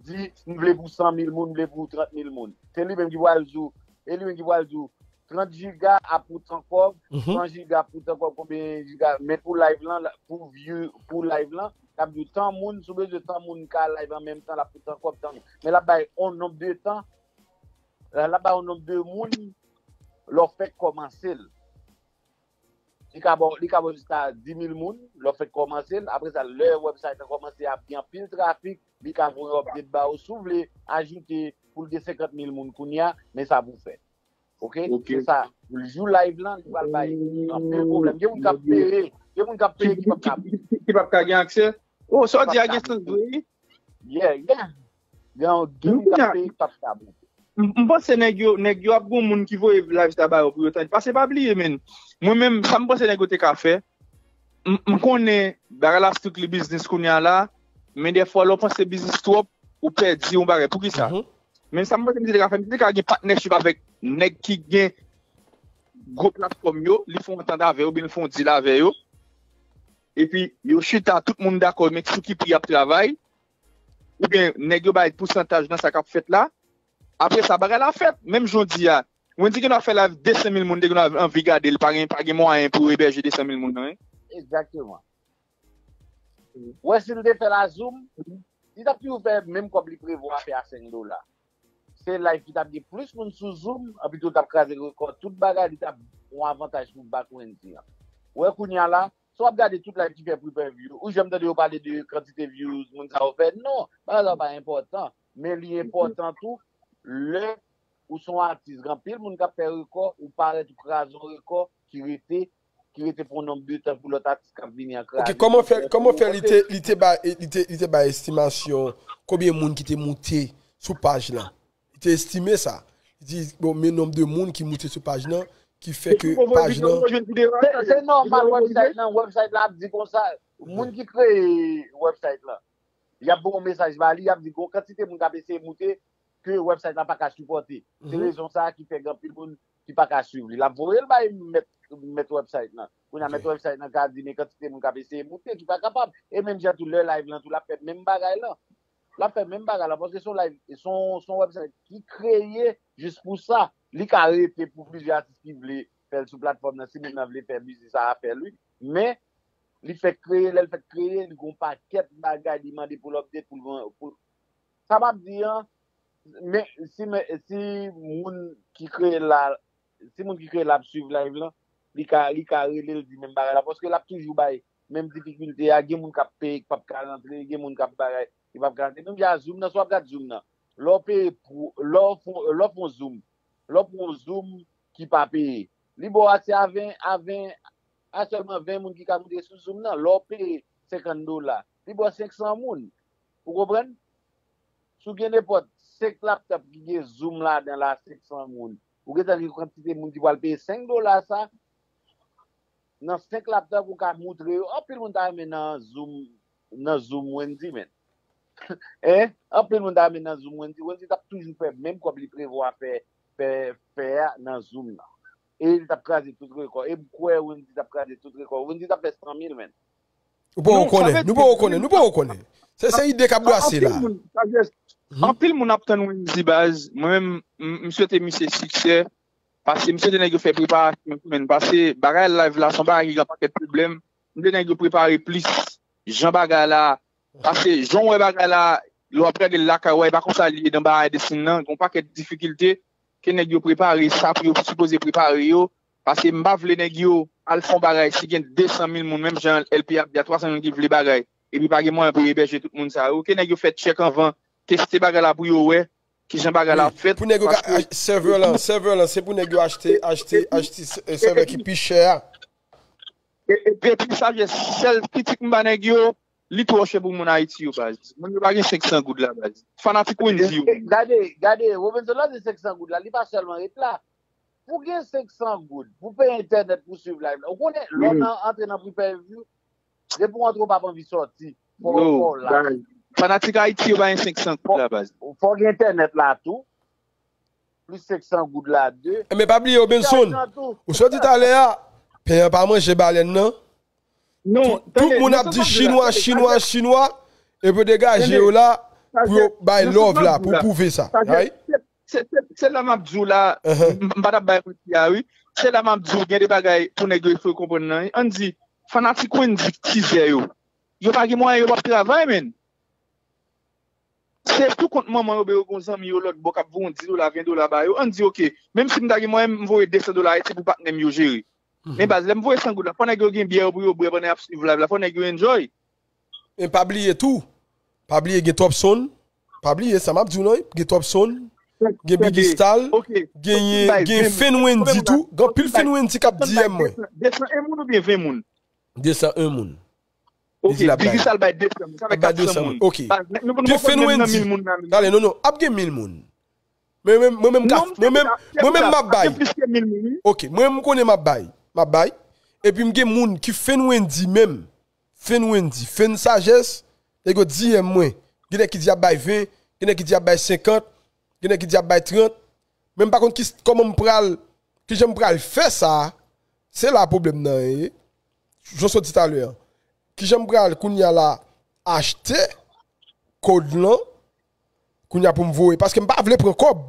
di, m vle pou san mil moun, m vle pou trant mil moun. Se li menm ki pral di w, e li menm ki pral di w, trant jiga ap pou tan kòb, san jiga ap pou tan kòb, konbyen jiga, men pou live lan, pou view, pou live lan, l ap di w tan moun, si w bezwen tan moun ka live an menm tan, l ap pou tan kòb, tan moun. Men l ap bay on nonb de tan, l ap bay on nonb de moun, lè w fèk kòmanse l. Li ka ba w, li ka ba w jiska dis mil moun, lè w fèk kòmanse l. Apre sa, lè website lan kòmanse ap gen anpil trafik, li ka voye update ba w. Si w vle ajoute pou l gen senkant mil moun kounye a, men sa pou w fè. Ok? Se sa. Jou live lan, li pral bay anpil pwoblèm. Gen moun k ap peye, gen moun k ap peye ki p ap ka, ki p ap ka gen aksè. Oh, sa w di a gen sans vre, wi. Yeah, yeah. Gen, gen moun k ap peye ki p ap ka. M, m panse nèg yo, nèg yo ap gon moun ki voye live sa ba yo pou yo tande. Paske pa bliye, men. Mwen menm, sa m panse nèg yo te ka fè, m, m konnen bagay la strictly business kounye a la, men dèfwa lè w panse biznis twòp, ou pèdi yon bagay. Poukisa? Men sa m panse misye te ka fè, misye te ka gen partnership avèk nèg ki gen gwo platfòm yo, li fè yon antant avè yo, oubyen li fè yon deal avè yo. Epi, yo chita, tout moun dakò, men sou ki pri y ap travay, oubyen nèg yo bay pousantaj nan sa k ap fèt la. Apre sa, bagay la fèt. Menm jan w di a, Wendy gen dwa fè live de san mil moun, te gen dwa anvi gade l, pa gen, pa gen mwayen pou ebèje de san mil moun nan, wi. Egzakteman. Wè, si l te fè la Zoom, li t ap toujou fè menm kòb li prevwa fè a senk dola. Se live ki t ap gen plis moun sou Zoom, anpi tou l t ap kraze rekò tout bagay, li t ap yon avantaj pou back Wendy an. Wè kounye a la, si w ap gade tout live ki fè pay per view, ou janm tande yo pale de kantite views moun sa yo fè? Non, bagay sa yo pa enpòtan. Men li enpòtan tou, lè ou se yon atis, gen anpil moun k ap fè rekò, ou parèt ou kraze yon rekò ki rete, ki rete pou yon nonb de tan pou lòt atis k ap vini an kraze. Ok, kòman fè, kòman fè li te, li te bay, li te, li te bay estimasyon konbyen moun ki te moute sou paj lan? Li te estime sa. Li di, bon, men nonb de moun ki moute sou paj lan, ki fè ke paj lan. Se, se nòmal, website lan, website la ap di konsa, moun ki kreye website lan, y ap voye yon mesaj ba li, y ap di gon kantite moun k ap eseye moute, ke website la pa ka sipòte. Se rezon sa a ki fè gen anpil moun ki pa ka swiv li. L ap voye l bay mèt mèt website lan. Kounye a mèt website lan ka di men kantite moun k ap eseye moute ki pa kapab. E menm jan tou lè live lan tou l ap fè menm bagay lan. L ap fè menm bagay lan paske se yon live, se yon, se yon website ki kreye jis pou sa. Li ka rete pou plizyè atis ki vle fè l sou platfòm nan. Si moun nan vle fè biznis a, a fè l wi. Men li fèk kreye, lè l fèk kreye, li gon pakèt bagay li mande pou l update, pou l, pou l, sa m ap di an, men si, men si moun ki kreye l la, si moun ki kreye l la ap swiv live lan, li ka, li ka rele l di menm bagay la, paske l ap toujou bay menm difikilte a, gen moun k ap peye, k p ap ka rantre, gen moun k ap bagay, ki p ap ka rantre. Menm jan Zoom nan, si w ap gad Zoom nan, lè w peye pou, lè w fon, lè w fon Zoom, lè w pran yon Zoom ki pa peye, li ba w aksè a ven, a ven, a sèlman ven moun ki ka moute sou Zoom nan. Lè w peye senkant dola, li ba w senk san moun. Ou konprann? Si w gen nenpòt senk laptop ki gen Zoom ladan la, senk san moun, ou gentan gen kantite moun ki pral peye senk dola sa, nan senk laptop ou ka moutre yo. Anpil moun ta renmen nan Zoom, nan Zoom Wendy, men. Hein? Anpil moun ta renmen nan Zoom Wendy. Wendy t ap toujou fè menm kòb li prevwa fè, fè, fè a nan Zoom nan. E li t ap kraze tout rekò. E m kwè Wendy t ap kraze tout rekò. Wendy t ap fè san mil, men. Nou poko konnen, nou poko konnen, nou poko konnen. Se, se ide k ap brase la. Anpil moun ap tann Wendy baz. Mwen menm, m swete misye siksè. Pase m swete nèg yo fè preparasyon tou, men. Pase bagay live la se yon bagay ki gen yon pakèt pwoblèm. M vle nèg yo prepare plis jan bagay la. Pase jan w wè bagay la, lè w ap gade l lakay ou a, e pa konsa li ye nan bagay dessin nan. Gen yon pakèt difikilte ke nèg yo prepare sa pou yo sipoze prepare yo. Pase m pa vle nèg yo al fè yon bagay, si gen de san mil moun, menm jan L P ap di a, twa san mil ki vle bagay, epi pa gen mwayen pou yo ebèje tout moun sa yo. Ke nèg yo fè tchèk anvan, teste bagay la pou yo wè kijan bagay la ap fèt. Pou nèg yo ka server lan, server lan, se pou nèg yo achte, achte, achte server ki pi chè a. Epi sa, sèl kritik m ba nèg yo, li twò chè pou moun Ayiti yo, baz. Moun yo pa gen senk san goud la, baz. Fanatik Wendy yo. Gade, gade, Robinson la di senk san goud la, li pa sèlman ret la. Pou gen senk san goud, pou peye entènèt pou swiv live la. Ou konnen, lè w nan antre nan prepare view, depi w antre w p ap anvi sòti. Fò w la. Fanatik Ayiti yo pa gen senk san goud la, baz. Fò w gen entènèt la tou. Plis senk san goud la de. Men pa bliye Robinson, ou sot di talè a, pen an pa manje balèn nan. Tout moun ap di chinwa, chinwa, chinwa, epi yo degaje yo la pou yo bay love la, pou pwouve sa. Se la m ap di w la, m pa t ap bay manti a wi. Se la m ap di w gen de bagay pou nèg yo fè w konprann nan. Ann di, fanatik Wendy ki tizè yo, yo pa gen mwayen, yo p ap travay, menn. Se tou kont manman yo oubyen yo gen yon zanmi yo lòt bò k ap voye yon dis dola, ven dola ba yo. Ann di, oke, menm si m ta gen mwayen, m voye de san dola Ayiti pou patnè m yo jere. Men baz, lè m voye san goud la, fò nèg yo gen byè pou yo bwè pandan y ap swiv live la, fò nèg yo enjoy. Men pa bliye tou, pa bliye gen Topson, pa bliye sa m ap di w nan, gen Topson, gen Biggie Stal, gen, gen Fen Wendy tou, gen anpil Fen Wendy k ap D M mwen. De san en moun oubyen ven moun? De san en moun. Ok, Biggie Stal bay de san moun. Sa fè kat san moun. Ok. Gen Fen Wendy. Tale, non, non, ap gen mil moun. Mwen menm, mwen menm, mwen menm m ap bay. Ok, mwen menm m konnen m ap bay. M ap bay. Epi m gen moun ki Fen Wendy menm. Fen Wendy, Fen Sajès, nèg yo D M mwen. Gen nèg ki di y ap bay ven, gen nèg ki di y ap bay senkant, gen nèg ki di y ap bay trant. Men m pa konn ki, kòman m pral, kijan m pral fè sa. Se la pwoblèm nan ye. Jan w sot di talè a. Kijan m pral kounye a la achte kòd lan, kounye a pou m voye. Paske m pa vle pran kòb.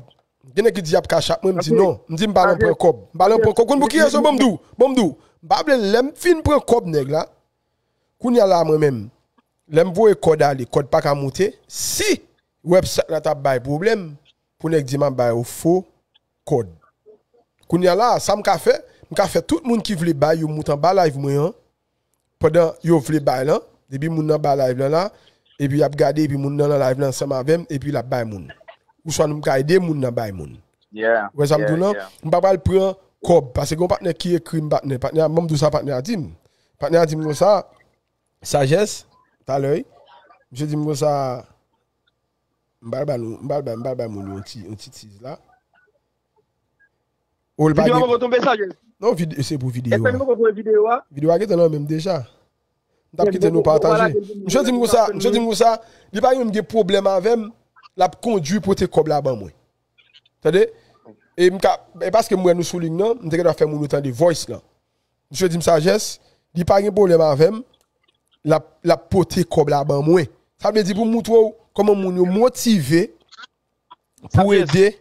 Gen nèg ki di y ap Cash App mwen, m di non. M di m pa nan pran kòb. M pa nan pran kòb. Konn pou ki rezon? Ban m di w. Ban m di w. M pa vle lè m fin pran kòb nèg la. Kounye a la mwen menm, lè m voye kòd ale, kòd pa ka moute. Si website la t ap bay pwoblèm, pou nèg di m ap ba yo fo kòd. Kounye a la, sa m ka fè, m ka fè tout moun ki vle bay yo moute anba live mwen an, pandan yo vle bay lan, depi moun nan ba live lan la, epi y ap gade, epi moun nan nan live lan ansanm avè m, epi l ap bay moun. Ouswa nou m ka ede moun nan bay moun. Ou wè sa m di w lan? M pa pral pran kòb, paske gen yon patnè ki ekri m, patnè, patnè a, ban m di w sa patnè a di m. Patnè a di m konsa, Sajès, talè, misye di m konsa, m pral ba nou, m pral ba, m pral ba moun yo yon ti, yon ti tiz la. Ou l pa gen. Videyo a poko tonbe, Sajès? Non, videyo, se pou videyo a. Videyo a gentan nan men m deja. M t ap kite nou pataje. Misye di m konsa, misye di m konsa, li pa menm gen pwoblèm avè m, l ap kondui pote kòb la ban mwen. Tande? E m ka, e paske m wè nou sou liy nan, m te gentan fè moun yo tande voice lan. Misye di m Sajès, li pa gen pwoblèm avè m, l ap, l ap pote kòb la ban mwen. Sa vle di pou m moutre w kòman moun yo motive pou ede,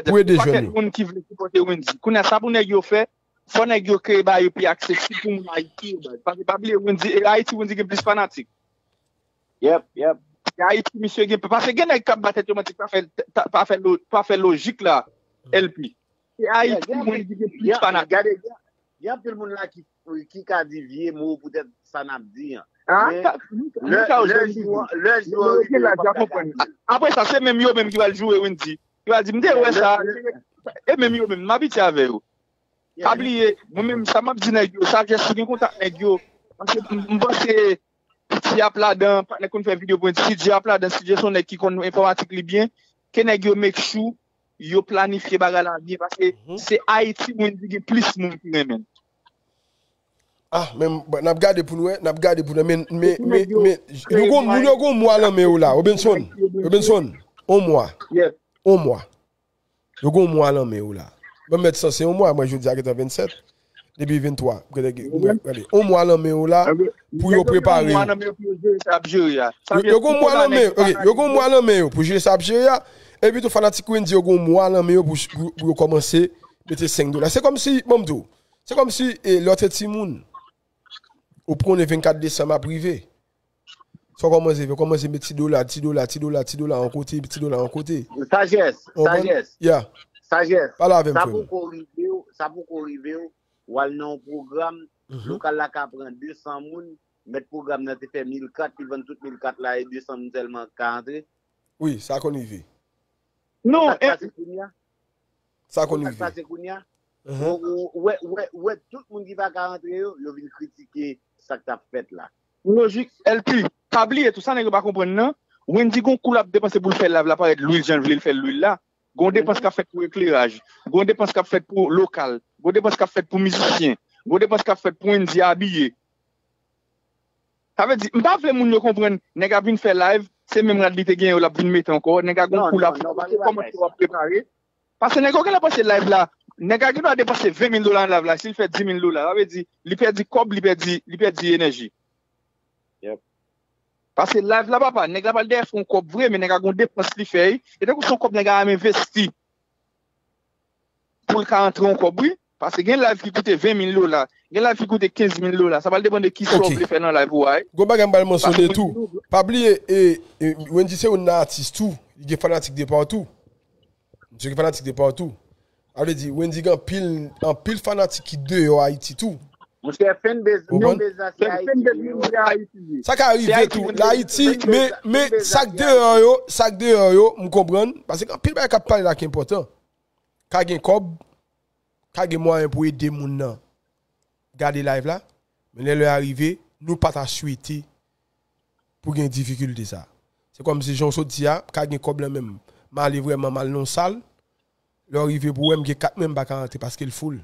pou ede jèn yo. Pakèt moun ki vle sipòte Wendy. Kounye a, sa pou nèg yo fè, fò nèg yo kreye bagay yo pi aksesib pou moun Ayiti yo, baz. Paske pa bliye, Wendy, e Ayiti, Wendy gen plis fanatik. Yep, yep. E Ayiti, misye gen, paske gen nèg k ap bat tèt yo manti, pa fè, pa fè, lo- pa fè lojik la, L P. E Ayiti, Wendy gen plis fanatik. Gade, gen gen anpil moun la ki, ki ka di vye mo poutèt sa n ap di an. Ah, lè jou lè jou lè jou lè jou lè jou konprann. Apre sa, se menm yo menm ki pral joure Wendy. Ki pral di, m te wè sa. E menm yo menm, m abitye avè yo. Pa bliye, mwen menm, sa m ap di nèg yo, Sajès, ou gen kontak nèg yo. Paske m panse piti ap ladan, patnè konn fè videyo pou Wendy, C J ap ladan, C J se yon nèg ki konn enfòmatik li byen. Ke nèg yo make sure yo planifye bagay la byen, paske se Ayiti Wendy gen plis moun ki renmen. Ah, men n ap gade pou n wè, n ap gade pou n wè, men, men, men, men, yo gon, moun yo gon mwa nan men yo la, Robinson, Robinson, on mwa, on mwa, yo gon mwa nan men yo la, ban m mèt sanse on mwa, mwen jodi a gentan vennsèt, depi venntwa, gade, on mwa nan men yo la, pou yo prepare yo. Yo gon mwa nan men yo, yo gon mwa nan men yo, pou jere sa ap jere a, epi tou fanatik Wendy yo gon mwa nan men yo pou, pou, pou yo kòmanse mete senk dola, se kòmsi, ban m di w, Se kòmsi e, lè w te timoun, ou p konnen vennkat desanm ap rive. Sa w kòmanse fè, w kòmanse met ti dola, ti dola, ti dola, ti dola yon kote, ti dola yon kote. Sajès, sajès, Ya, sajès. Pale avè m, Sa frè m. Poko rive w, sa poko rive w, w al nan yon pwogram, lokal la ka pran desan moun, mèt pwogram nan te fè mil kat, li vann tout mil kat la e desan moun sèlman ka antre. Wi, sa konn rive. Non, Sa k pase kounye a? Sa konn Sa k rive. Pase kounye a? Ou ou- ou wè, ou wè, ou wè tout moun ki pa ka antre yo, yo vin kritike sa k t ap fèt la. Lojik, L P, pa bliye tou sa nèg yo pa konprann nan. Wendy gon kou l ap depanse pou l fè live la parèt lwil jan l vle l fè lwil la. Gon depans k ap fèt pou ekleraj. Gon depans k ap fèt pou lokal. Gon depans k ap fèt pou mizisyen. Gon depans k ap fèt pou Wendy abiye. Sa vle di, m pa vle moun yo konprann, nèg ap vin fè live, se menm rad li te genyen yo l ap vin mete ankò, nèg a gon kou l ap fè, kòman yo ap prepare. Paske nèg yo genlè panse live la, nèg a gendwa depanse ven mil dola nan live la, si l fè dis mil dola, sa vle di, li pèdi kòb, li pèdi, li pèdi enèji. Paske live la, papa, nèg la pral dèyè fè yon kòb vre, men nèg a gon depans li fè, e tankou se yon kòb nèg a renmen envesti. Pou l ka antre yon kòb, wi. Paske gen live ki koute ven mil dola, gen live ki koute kenz mil dola. Sa pral depann de kisa w vle fè nan live ou a, wi. Gon bagay m pral mansyone tou. Pa bliye, e, e, Wendy se youn nan atis tou. Li gen fanatik de patou. Misye gen fanatik de patou. Sa vle di, Wendy gen anpil, anpil fanatik ki deyò Ayiti tou. Monchè, fanbase, fanbase la se Ayiti. Sa ka rive tou. Ayiti, men, men sa k deyò yo, sa k deyò yo, m konprann. Paske gen anpil bagay k ap pale la ki enpòtan. Ka gen kòb, ka gen mwayen pou ede moun nan gade live la, men lè lè a rive, nou pa ta swete pou gen difikilte sa. Se kòmsi jan w sot di a, ka gen kòb lan men m, m ale vrèman m al nan yon sal, lè w rive pou wè m gen kat men m pa ka rantre paske l full.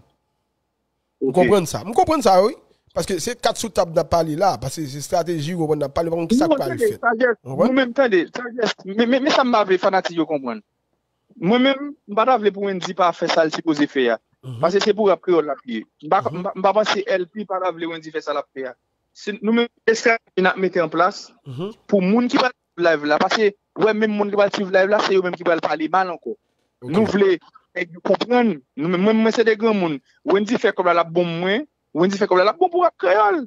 M konprann sa. M konprann sa wi. Paske se kat sou tab n ap pale la, paske se estrateji, w konprann, n ap pale, pa konn kisa k pral fèt. Nou menm tande, Sajès, men, men, men sa m pa vle fanatik yo konprann. Mwen menm, m pa ta vle pou Wendy pa fè sa l sipoze fè a. Paske se pou rap kreyòl l ap ye. M pa, m pa, m pa panse L P pa ta vle Wendy fè sa l ap fè a. Se nou menm estrateji n ap mete an plas pou moun ki pral swiv live la. Paske, wè, menm moun ki pral swiv live la, se yo menm ki pral pale mal ankò. Nou vle nèg yo konprann. Nou menm, mwen, mwen se de granmoun. Wendy fè kòb la, l ap bon mwen. Wendy fè kòb la, l ap bon pou rap kreyòl.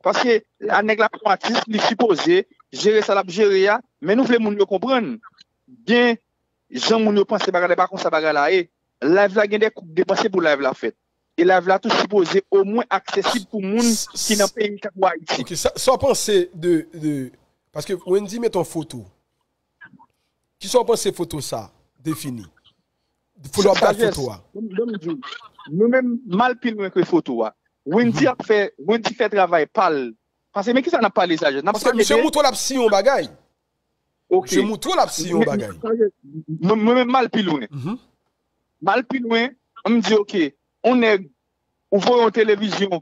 Paske a nèg la se yon atis, li sipoze jere sa l ap jere a, men nou vle moun yo konprann. Gen jan moun yo panse bagay la, e pa konsa bagay la ye. Live la gen de kou k depanse pou live la fèt. E live la tou sipoze omwen aksesib pou moun ki nan peyi tankou Ayiti. Ok, sa, sa w panse de, de, paske Wendy met yon foto. Kisa w panse foto sa defini? Foto ap bat foto a. Ban m di w, nou menm, m al pi lwen ke foto a. Wendy ap fè, Wendy fè travay pa l. Paske men kisa n ap pale Sajès? N ap pale de. Paske misye moutre w l ap siyen yon bagay. Ok. Misye moutre w l ap siyen yon bagay. Mwen menm m al pi lwen. M al pi lwen, m di ok, yon nèg, ou voye yon televizyon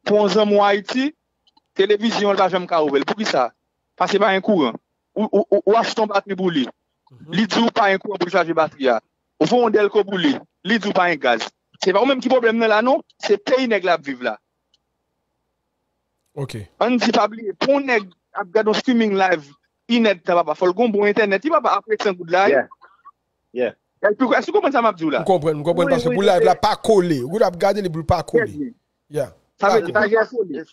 pou yon zanmi w Ayiti, televizyon an l pa janm ka ouvè l. Poukisa? Paske pa gen kouran. Ou, ou, ou, ou achte yon batri pou li. Li di w pa gen kouran pou l chaje batri a. Ou voye yon dèlko pou li. Li di w pa gen gaz. Se pa ou menm ki pwoblèm nan la non, se peyi nèg la ap viv la. Ok. Ann di pa bliye, pou yon nèg ap gade yon streaming live inèdtan, papa, fò l gen yon bon entènèt, wi, papa, apre san goud la, wi. Yeah. Yeah. Èske w konprann sa m ap di w la? M konprann, m konprann, paske pou live la pa kole. Ou ap gade li pou l pa kole. Yeah. Sa vle di pa kole.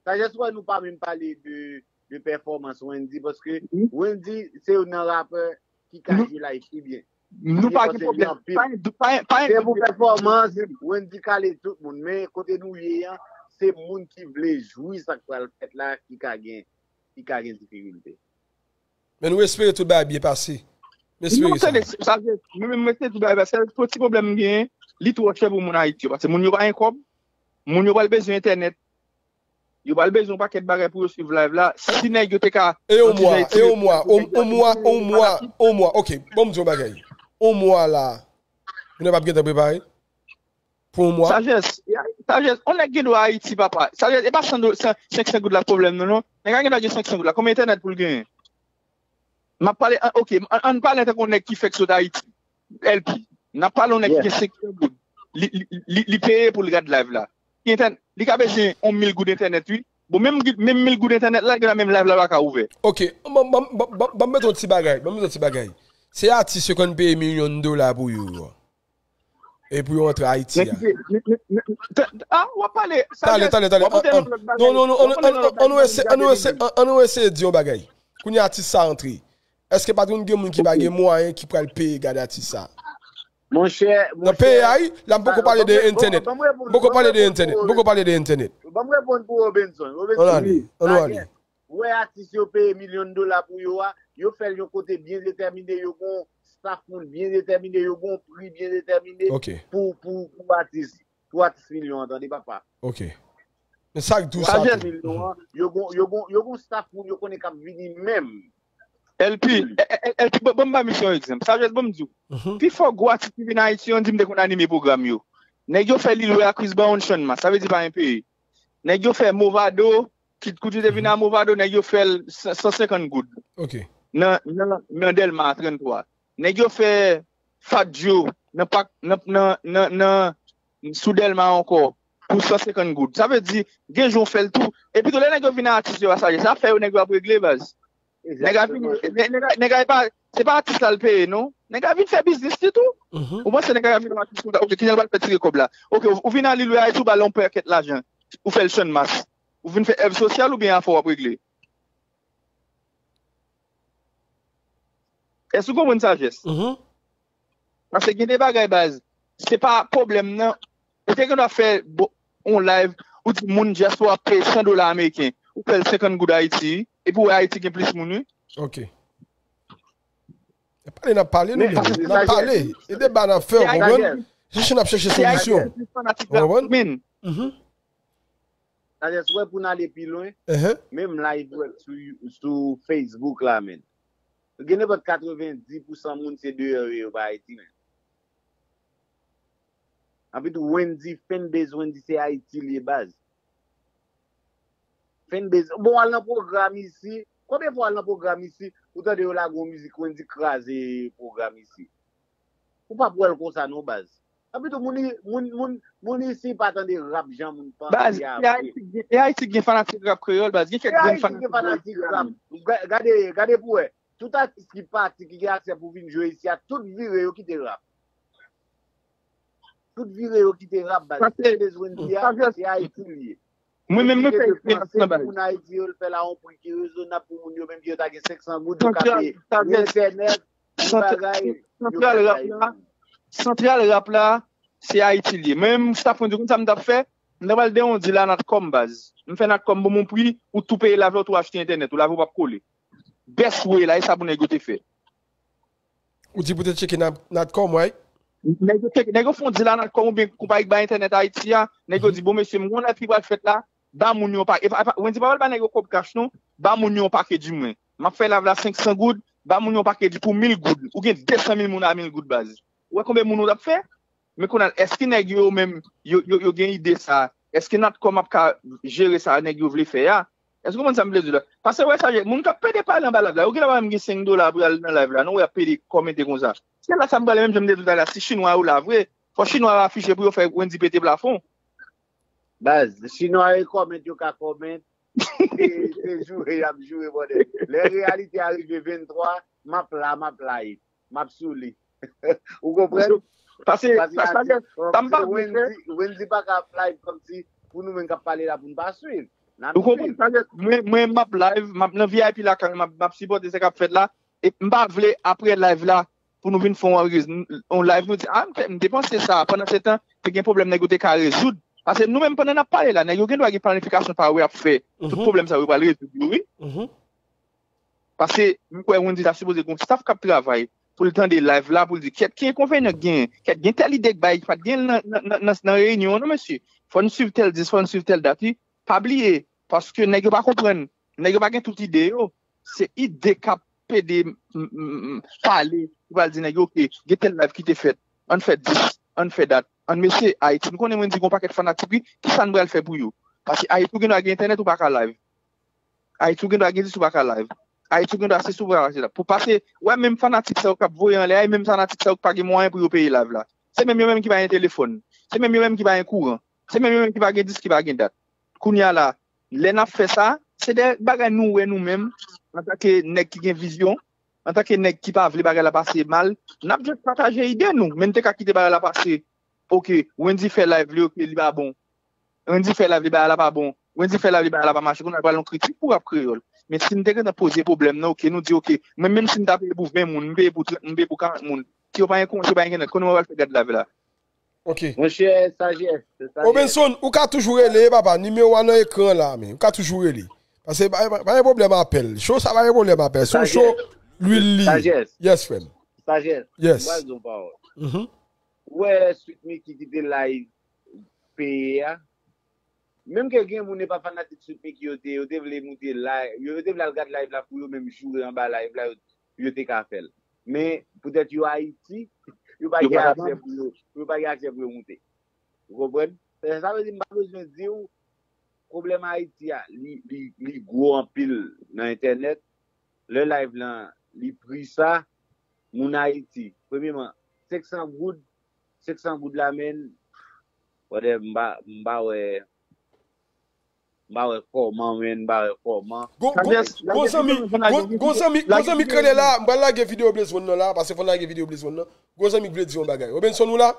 Sajès, wè, nou pa menm pale de, de pèfòmans Wendy, paske Wendy se youn nan rapè ki ka jwe live pi byen. Nou pa gen pwoblèm. Pa, pa, pa, se pou pèfòmans, Wendy kale tout moun. Men kote nou ye an, se moun ki vle jwi sa k pral fèt la ki ka gen, ki ka gen difikilte. Men nou espere tout bagay byen pase. M espere sa. Tande, sa vle, mwen menm, mwen espere tout bagay byen pase. Sèl ti pwoblèm m genyen, li twò chè pou moun Ayiti yo. Paske moun yo pa gen kòb, moun yo pral bezwen entènèt, yo pral bezwen yon pakèt bagay pou yo swiv live la. Si nèg yo te ka... E yon mwa, e yon mwa, yon mwa, yon mwa, yon mwa. Ok, bon, m di yon bagay. Yon mwa la, moun yo p ap gentan prepare pou yon mwa. Sajès, sajès, yon nèg gen dwa Ayiti, papa. Sajès, e pa san do-, san, senk san goud la pwoblèm nan, non. Nèg la gen dwa gen senk san goud la. Konbyen entènèt pou l genyen? M ap pale, an, ok, an, ann pale antanke yon nèg ki fèk sot Ayiti. L P. N ap pale yon nèg ki gen senk san goud. Li, li, li, li peye pou l gad live la. Li entèn-, li ka bezwen yon mil goud entènèt, wi. Bon, menm, menm mil goud entènèt la, gen menm live la pa ka ouvè. Ok, ban, ban, ban, ban, ban m mete yon ti bagay, ban m mete yon ti bagay. Se atis yo konn peye milyon dola pou yo, yo. E pou yo antre Ayiti a. Ah, w ap pale. Talè, talè, talè. Non, non, non, ann nou eseye, ann nou eseye, ann nou eseye di yon bagay. Kounye a atis sa antre. Èske pa t konn gen moun ki pa gen mwayen ki pral peye gade atis sa? Monchè, nan peyi a, wi, la m poko pale de entènèt. M poko pale de entènèt. M poko pale de entènèt. Ban m reponn pou Robinson. Ann ale, ann ale. Ou wè atis yo peye milyon dola pou yo a, yo fè l yon kote byen detèmine, yo gon staff moun byen detèmine, yo gon pri byen detèmine pou, pou, pou atis, pou atis milyon an, tande papa. Ok. Men sa k di w sa tou. Milyon an, yo gon, yo gon, yo gon staff moun yo konnen k ap vini menm. L P, L P, ban m ba misye yon egzanp. Sajès, ban m di w. Pi fò gwo atis ki vin Ayiti, yo di m te konn anime pwogram yo. Nèg yo fè Lil Wayne ak Chris Brown Channmas, sa vle di pa gen peye. Nèg yo fè Mavado, Kid Cudi te vin a Mavado, nèg yo fè l san senkant goud. Ok. Nan, nan, nan Dèlma trannntwa. Nèg yo fè Fat Joe nan pak, nan, nan, nan, nan, sou Dèlma ankò pou san senkant goud. Sa vle di, gen jou w fè l tou. Epi tou, lè nèg yo vin a atis yo a sa ye, sa fè yo nèg yo ap regle, baz. Nèg a vin, nèg, nèg a, nèg a pa, se pa atis la l peye, non. Nèg a vin fè biznis li tou. Ou panse nèg a vin yon atis konsa, ok, kijan l pral fè tire kòb la? Ok, ou, ou vin a Lil Wayne Ayiti, ou ba l yon pakèt lajan. Ou fè l Channmas. Ou vin fè èv sosyal oubyen afè w ap regle? Èske w konprann Sajès? Paske gen de bagay, baz, se pa pwoblèm nan. Ou te gen dwa fè bo-, yon live, ou di moun dyaspora ap peye san dola ameriken, ou fè l senkant goud Ayiti, epi w wè Ayiti gen plis moun, wi. Ok. E pale n ap pale, nou menm. N ap pale. E deba n ap fè, w konprann? Chèche n ap chèche solisyon. Ou konprann? Sajès, wè, pou n ale pi lwen, menm live wè sou, sou Facebook la, menm. Gen nenpòt katrevenndis pousan moun se deyò yo, yo pa Ayiti, menm. Anpi tou, Wendy, fanbase Wendy se Ayiti li ye, baz. Fanbase, bon, w al nan pwogram isi, konbyen fwa w al nan pwogram isi, ou tande yo lage yon mizik Wendy kraze pwogram isi? Ou p ap wè l konsa non, baz. Anpi tou, moun, moun, moun, moun isi pa tande rap jan moun panse a vre. Baz, e Ayiti gen, e Ayiti gen fanatik rap kreyòl, baz. Gen kèk grenn fanatik rap. Ga-, gade, gade pou wè. Tout atis ki pati, ki gen aksè pou vin jwe isi a, tout vire yo kite rap. Tout vire yo kite rap, baz. Sa se, sa se, se Ayiti li ye. Mwen menm, mwen fè eksperyans lan, baz. Moun Ayiti yo, l fè la yon pri ki rezonab pou moun yo, menm si yo ta gen senk san goud, yo ka peye entènèt, tout bagay, yo ka peye. Santral rap la, santral rap la, se Ayiti li ye. Mwen menm, staff mwen di, konn sa m t ap fè? M ta pral deyò di la Natcom, baz. M fè Natcom ban m yon pri, ou tou peye live la, ou tou achte entènèt, ou live ou p ap kole. Best way la, e sa pou nèg yo te fè. Ou di pou te tcheke Nat-, Natcom, right? Nèg yo tcheke, nèg yo fè yon deal a Natcom oubyen konpayi k bay entènèt Ayiti a, nèg yo di, bon, mesye, m gon live ki pral fèt la, ba moun yo pa, e pa, e pa, Wendy pa pral ba nèg yo kòb cash non, ba moun yo yon package mwen. M ap fè live la senk san goud, ba moun yo yon package pou mil goud. Ou gen de san mil moun a mil goud, baz. Ou wè konbyen moun ou t ap fè? Men kounye a, èske nèg yo menm, yo, yo, yo gen ide sa? Èske Natcom ap ka jere sa nèg yo vle fè a? Èske w konprann sa m vle di w la? Paske wè sa, moun k ap pede pale anba live la, yo genlè pa menm gen senk dola pou y al nan live la, non, y ap pede kòmante konsa. Se la sa m prale, menm jan m te di w talè a, si chinwa yo la vre, fò chinwa yo afiche pou yo fè Wendy pete plafon. Baz, chinwa yo kòmante, yo ka kòmante, Se, se joure y ap joure, brother. Lè reyalite a rive venntwa, m ap la, m ap live. M ap sou li. Ou konprann? Paske, paske, sa, sa, sa m pa vle fè. Wendy, Wendy pa ka ap live kòmsi pou nou menm k ap pale la pou n pa swiv. N ap swiv. Ou konprann? Sa, mwen, mwen, m ap live, m ap nan V I P lakay, m ap, m ap sipòte sa k ap fèt la. E m pa vle, apre live la, pou nou vin fè yon, yon live, nou di, a, m te, m te panse sa. Pandan se tan, te gen pwoblèm nèg yo te ka rezoud. Paske nou menm, pandan n ap pale la, nèg yo gen dwa gen planifikasyon pa yo y ap fè. Tout pwoblèm sa yo, yo pral rezoud yo, wi. Paske m kwè Wendy ta sipoze gen yon staff k ap travay pou l tande live la, pou l di, kèt, ki enkonvenyan k genyen, kèt, gen tèl ide k bay, ki pa t gen nan, nan, nan, nan, nan reyinyon an, non, mesye. Fò n swiv tèl dis, fò n swiv tèl dat, wi. Pa bliye, paske nèg yo pa konprann, nèg yo pa gen tout ide yo. Se ide k ap pede m, m, m, m, pale, pou pral di nèg yo, oke, gen tèl live ki te fèt, ann fè dis, ann fè dat, ann mesye, Ayiti, nou konnen Wendy gen yon pakèt fanatik, wi, kisa n pral fè pou yo? Paske Ayiti, ou gen dwa gen entènèt, ou pa ka live. Ayiti, ou gen dwa gen dis, ou pa ka live. Ayiti, ou gen dwa se sou pa ka live. Pou pase, wè, menm fanatik sa yo k ap voye anlè a, e menm fanatik sa yo k pa gen mwayen pou yo peye live la. Se menm yo menm ki pa gen telefòn. Se menm yo menm ki pa gen kouran. Se menm yo menm ki pa gen dis, ki pa gen dat. Kounye a la, lè n ap fè sa, se de bagay nou wè nou menm, antanke nèg ki gen vizyon, antanke nèg ki pa vle bagay la pase mal, n ap just pataje ide nou, men n te ka kite bagay la pase. Oke, Wendy fè live li, oke, li pa bon. Wendy fè live li, bagay la pa bon. Wendy fè live li, bagay la pa mache, kounye a pral yon kritik pou rap kreyòl. Men si n te gentan poze pwoblèm nan, oke, nou di, oke, mwen menm si m ta peye pou ven moun, m peye pou trant, m peye pou karant moun, si yo pa gen kouran, si yo pa gen entènèt, kounye a mwen pral fè gad live la. Ok. Monchè, sajès, sajès. Robinson, ou ka toujou rele, papa. Nimewo a nan ekran la, men. Ou ka toujou rele. Paske pa, pa, pa gen pwoblèm apèl. Show sa pa gen pwoblèm apèl. Se yon show, lwil li. Sajès. Yes, frè m. Sajès. Yes. Mwen pral di yon pawòl. Mhm. Ou wè Sweet Micky ki te live peye a? Menm ke gen moun e pa fanatik Sweet Micky yo te, yo te vle moute live, yo, yo te vle al gad live la pou yo menm joure anba live la, yo, yo te ka fè l. Men, poutèt yo Ayiti, yo pa gen aksè pou yo, yo pa gen aksè pou yo moute. Ou konprann? Sa, sa vle di, m pa bezwen di w, pwoblèm Ayiti a, li, li, li gwo anpil nan entènèt. Lè live lan, li pri sa, moun Ayiti, premyeman, senk san goud, senk san goud la, men, brother, m pa, m pa wè, m pa wè kòman, men, m pa wè kòman. Gon, gon, gon zanmi, gon, gon zanmi, gon zanmi k rele la, m pral lage videyo Blaze One nan la, paske fò n lage videyo Blaze One nan. Gon zanmi k vle di yon bagay. Robinson, ou la?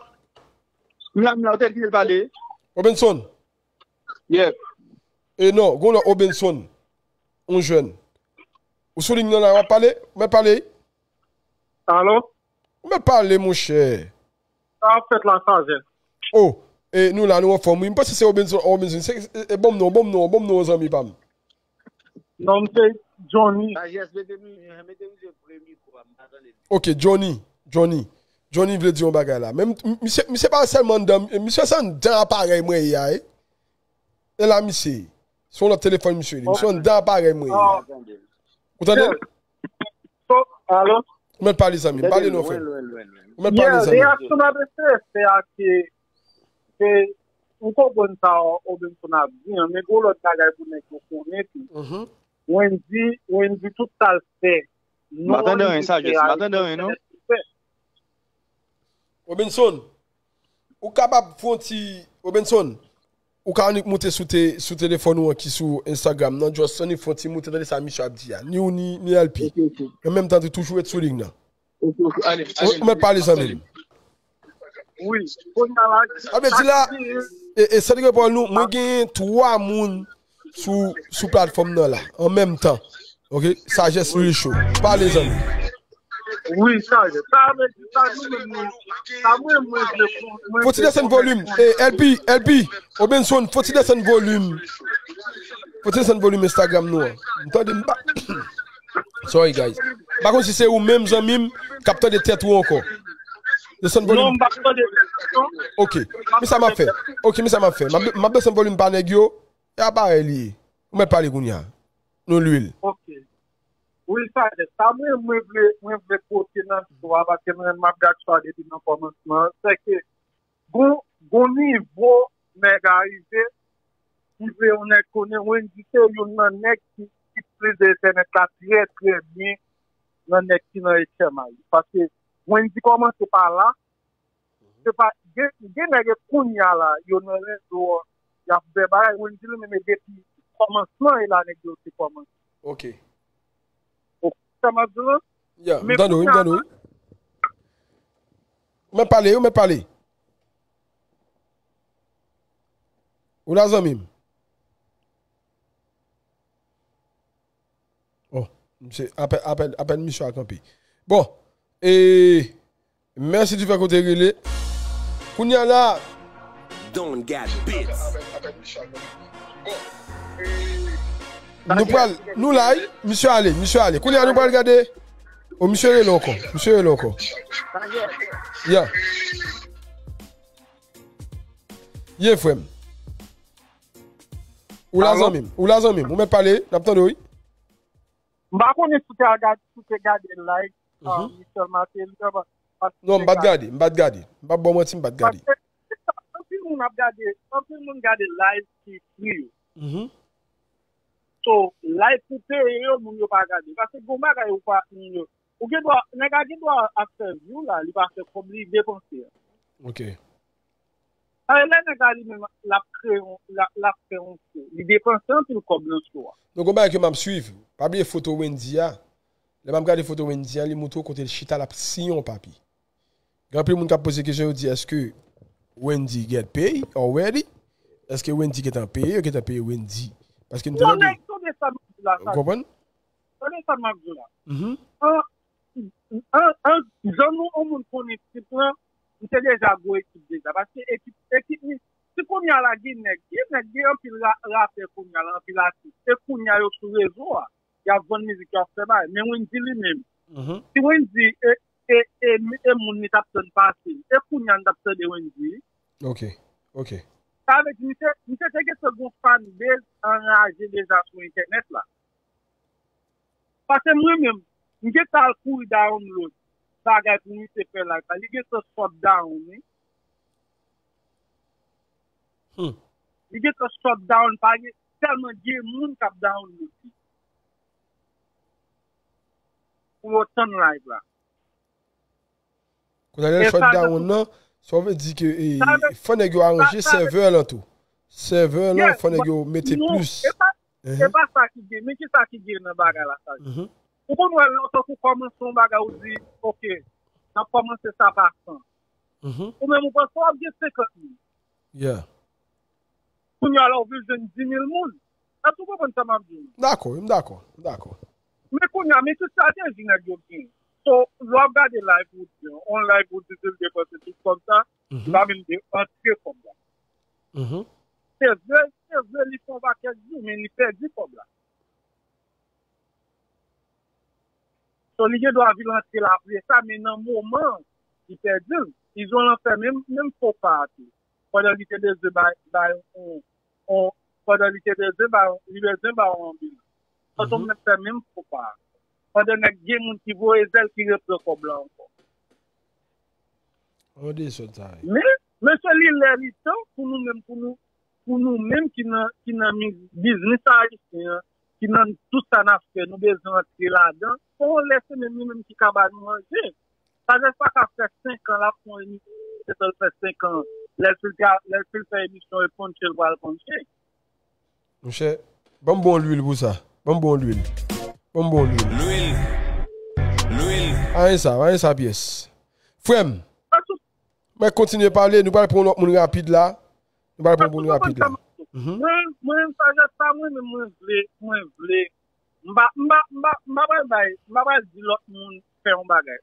M la, m la, ou te kite l pale. Robinson. Yeah. E non, gon lòt Robinson. Yon jèn. Ou sou liy nan la, w ap pale? Ou mèt pale? Alo? Ou mèt pale, monchè. Sa ap fèt la, sajès. Oh, e nou la, nou anfòm, wi. M panse se Robinson, Robinson. Se, e, e, bon m non, bon m non, bon m non, zanmi pa m. Non, m se Johnny. Sajès, mete mi-, mete misye pre mikwo a, m pa tande l. Ok, Johnny, Johnny. Johnny vle di yon bagay la. Men m, m, misye, misye pa sèlman anndan, misye se anndan aparèy mwen ye a, e. E la misye ye. Se yon lòt telefòn misye li. Misye anndan aparèy mwen ye a. Ou tande? Alo? Ou mèt pale, zanmi m. Pale non, frè m. Ou mèt pale, zanmi m. Reyaksyon m ap eseye fè a se, se, m konprann sa Robinson ap di an, men gon lòt bagay pou nèg yo konnen tou. Wendy, Wendy, tout sa l fè, non, li fè a, li fè. Robinson, ou kapab fè yon ti, Robinson, ou ka annik moute sou te, sou telefòn ou an ki sou Instagram nan, just annik fè yon ti moute tande sa misye ap di a. Ni ou, ni, ni L P. Ok, ok. An menm tan, toujou ret sou liy nan. Ok, ok, ale, ale. Ou mèt pale, zanmi m. Wi, kounye a la, sa vle di la, e, e, Sandre Paul nou, mwen gen twa moun sou, sou platfòm nan la, an menm tan. Ok, Sajès Real Show. Pale, zanmi. Wi, sa, sa vle di sa nou menm nou. Sa mwen, mwen vle kon-, mwen vle. Fò ti desann volim. E, L P, L P, Robinson, fò ti desann volim. Fò ti desann volim Instagram nou an. M tande m pa. Sorry, guys. M pa konn si se ou menm, zanmi m, k ap tande tèt ou ankò. Desann volim. Non, m pa tande tèt, non. Ok. Men sa m ap fè. Ok, men sa m ap fè. M ap, m ap desann volim pa nèg yo. E aparèy li ye. Ou mèt pale kounye a. Nou lwil. Ok. Wi, sa, sa mwen, mwen vle, mwen vle pote nan show a, paske mwen, m ap gad show a depi nan kòmansman an, se ke gon, gon nivo nèg a rive, ki vle yon nèg konnen, Wendy se youn nan nèg ki itilize entènèt la trè, trè byen nan nèg ki nan H M I. Paske Wendy kòmanse pa la, se pa, gen, gen nèg e kounye a la, yo nan rezo an, y ap fè bagay, Wendy li menm e depi kòmansman e la nèg yo te kòmanse. Ok. Ou konprann sa m ap di w lan? Ya, m tande w, m tande w. Ou mèt pale, ou mèt pale. Ou la, zanmi m? Oh, misye, apèn, apèn, apèn misye a kanpe. Bon, e, mèsi di fè kote rele. Kounye a la. Don got bits. Nou pral, nou la, wi. Misye ale, misye ale. Kounye a nou pral gade. Oh, misye rele ankò. Misye rele ankò. Ya. Ye, frè m. Ou la, zanmi m? Ou la, zanmi m? Ou mèt pale, n ap tande w, wi. M pa konnen si w te al gad-, si w te gade live, ah, Michel Martelly an, pa, pa... Non, m pa t gade, m pa t gade. M p ap ba w manti, m pa t gade. Paske anpil moun ap gade, anpil moun gade live ki free yo. So, live pou peye yo, moun yo pa gade. Paske gon bagay ou pa, moun yo, ou gen dwa, nèg la gen dwa ap sèvi w la, li pa fè kòb, li depanse. Ok. Sa vle di lè nèg la li menm l ap kreye yon, l ap, l ap fè yon show. Li depanse anpil kòb nan show a. Donk, yon bagay ke m ap swiv. Pa bliye foto Wendy a. Lè m ap gade foto Wendy a, li montre w kote l chita, l ap siyen yon papi. Gen anpil moun k ap poze kesyon, yo di, èske Wendy get pay already? Èske Wendy gentan peye? Yo gentan peye Wendy? Paske m te tande. Ou konprann? Tande sa m ap di w la. An, an, an, jan nou, yon moun konnen ekip lan, m te deja gwo ekip deja. Paske ekip, ekip ni, si kounye a la gen nèg, gen nèg, gen anpil ra-, rapè kounye a la, anpil atis. Se kounye a yo sou rezo a, y ap vann mizik, y ap fè bagay. Men Wendy li menm, si Wendy e, e, e, e moun li t ap tann pase, e kounye a n t ap tande Wendy. Ok, ok. Sa vle di, misye, misye te gentan gon fanbase anraje deja sou entènèt la. Paske mwen menm, m gentan al kouri download bagay pou misye fè live la. Li gentan shut down, wi. Hmm. Li gentan shut down, pa gen, tèlman gen moun k ap download li. Pou yo tann live la. Kounye a lè l shut down nan, sa vle di ke, e, fò nèg yo aranje sèvè lan tou. Sèvè lan, fò nèg yo mete plis. E pa, e pa sa ki gen, men ki sa ki gen nan bagay la, sa. Ou konn wè lè w tankou kòmanse yon bagay, ou di, ok, n ap kòmanse sa pa san. Ou menm ou panse w ap gen senkant mil. Yeah. Kounye a la, ou vin jwenn dis mil moun. Èske w konprann sa m ap di w? Dakò, m dakò, m dakò. Men kounye a, men ki estrateji nèg yo gen. So, lè w ap gade live Woody an, on live Woody di l depanse tout kòb sa, li pa menm de antre kòb la. Se vre, se vre, li fè yon pakèt jou, men li pèdi kòb la. So, li gen dwa vin antre l apre sa, men nan moman, li pèdi l. Izo lan fè menm, menm fo pa a tou. Pandan li te bezwen bay, bay on, on, pandan li te bezwen bay, li bezwen bay on anbilans. Fantom nan fè menm fo pa a. Pandan nèg gen moun ki voye zèl ki repran kòb la ankò. Yon dezòd sa ye. Men, mesye, li lè li tan pou nou menm, pou nou, pou nou menm ki nan, ki nan mi-, biznis ayisyen an, ki nan tout sa n ap fè, nou bezwen antre ladan. Fò yon lè se menm li menm ki ka ba nou manje. Sajès pa ka fè senk an, l ap fè yon emisyon, se fè l fè senk an. Lè l fin, lè l fin fè emisyon, e ponche l pral ponche. Monchè, ban m bon lwil pou sa. Ban m bon lwil. Ban m bon lwil. Lwil. Lwil. Pa gen sa, pa gen sa pyès. Frè m, mwen kontinye pale, nou pral pran yon lòt moun rapid la. Nou pral pran yon moun rapid la. Mwen, mwen, sajès sa mwen menm mwen vle, mwen vle. M pa, m pa, m pa, m pa pral bay, m pa pral di lòt moun fè yon bagay.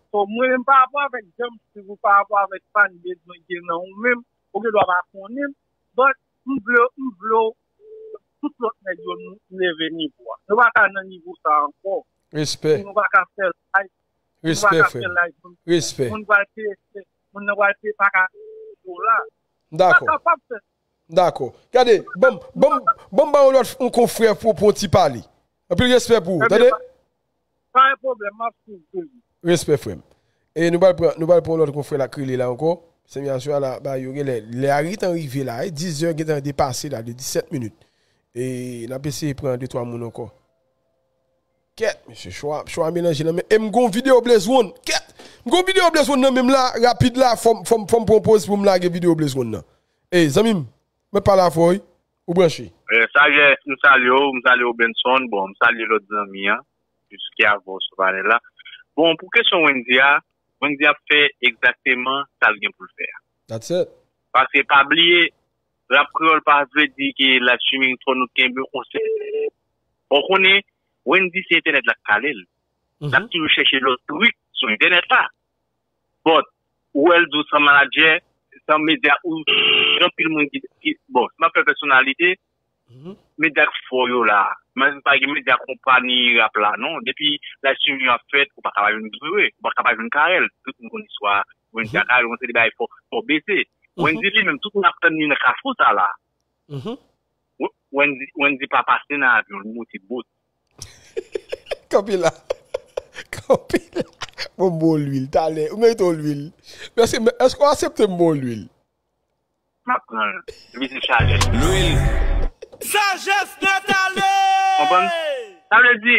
So, mwen menm pa rapò avèk jan m swiv ou, pa rapò avèk fanbase mwen gen nan ou menm, ou gen dwa pa konnen m, but m vle, m vle w, tout lòt nèg yo, nou leve nivo a. Nou pa ka nan nivo sa ankò. Respè. Nou pa ka fè live. Respè, frè m. Respè. Moun pral peye, moun nan pral peye pa ka dola. Dakò. Pa kapab fè. Dakò. Gade, ban m, ban m, ban m ba yon lòt, yon konfrè pou, pou yon ti pale. Anpil respè pou ou, tande? Pa gen pwoblèm, m ap swiv toujou. Respè, frè m. E nou pral pran, nou pral pran yon lòt konfrè la k rele la ankò. Sèmyasyon a la, ba yo genlè, lè a gentan rive la, e, diz è gentan depase la de disèt minit. E n ap eseye pran de twa moun ankò. Kèt, mesye, cho a, cho a melanje nan men. E m gon videyo Blaze One. Kèt! M gon videyo Blaze One nan men m la, rapid la, fò m, fò m, fò m pran poz pou m lage videyo Blaze One nan. Ey, zanmi m, mwen pale avè w, wi. Ou branche. Eh, Sajès, m salye w, m salye w, Benson. Bon, m salye lòt zanmi an, ki avè w sou panèl la. Bon, pou kesyon Wendy a, Wendy ap fè egzakteman sa l gen pou l fè a. That's it. Paske pa bliye, rap kreyòl pa vle di ke live streaming fò nou kenbe on sèl. Ou konnen, Wendy se entènèt la k kale l. L ap toujou chèche lòt trik sou entènèt la. But, ou wè l di w san manadjè, san medya, ou gen anpil moun ki, ki bon, si m ap fè pèsonalite, medya k fò yo la. Mwen pa gen medya konpani rap la, non. Depi live streaming ap fèt, ou pa ka pa jwenn Guy Wewe, ou pa ka pa jwenn Carel. Tout moun konn istwa Wendy ak Carel, se de bagay fò, fò bese. Wendy li menm, tout moun ap tann li nan kafou sa la. Wendy, Wendy pa pase nan avyon, li moute bot. Kanpe la. Kanpe la. Bon, m ba w lwil, talè. Ou merite w lwil. Mèsi, men èske w aksepte m ba w lwil? M ap pran l. Li se Sajès. Lwil. Sajès nèt ale! Konprann? Sa vle di,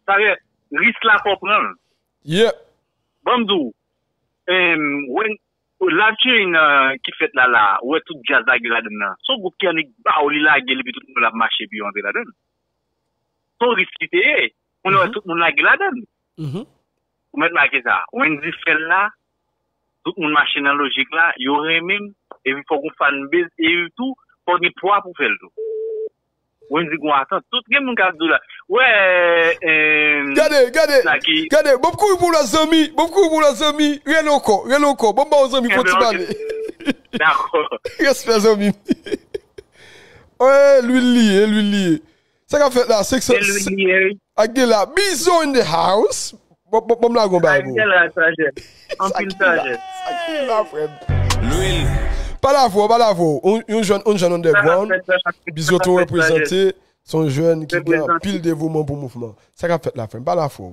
sa vle, risk la fò pran l. Yeah. Ban m di w, em, Wen-, live streaming nan ki fèt la la, ou wè tout djaz lage ladann nan. Se yon gwoup ki annik ba w li lage l epi tout moun ap mache epi yo antre ladann. Se yon risk li te ye. Moun yo wè tout moun lage ladann. Ou mèt make sa. Wendy fè l la, tout moun mache nan lojik la, yo renmen m, epi fòk yon fanbase, epi tou, fòk gen pwa pou fè l tou. Wendy gon atant. Tout gen moun k ap di w la. Wè, eh, Gade, gade, gade, bon, m kouri pou lòt zanmi, bon, m kouri pou lòt zanmi, rele ankò, rele ankò, bon, m ba w zanmi, fò ti pale. Dakò. Respè zanmi. Oye, lwil li ye, lwil li ye. Sa k ap fèt la, senk san, ak gen la, Bizo in the house. Bon, bon, bon, m lage yon bagay pou ou. Gen la, Sajès. Anpil Sajès. Sa ki la, frè m. Lwil. Pale avè w, pale avè w. Yon, yon jèn, yon jèn underground. Bizo tou reprezante. Se yon jèn ki gen anpil devouman pou mouvman. Sa k ap fèt la, frè m? Pale avè w.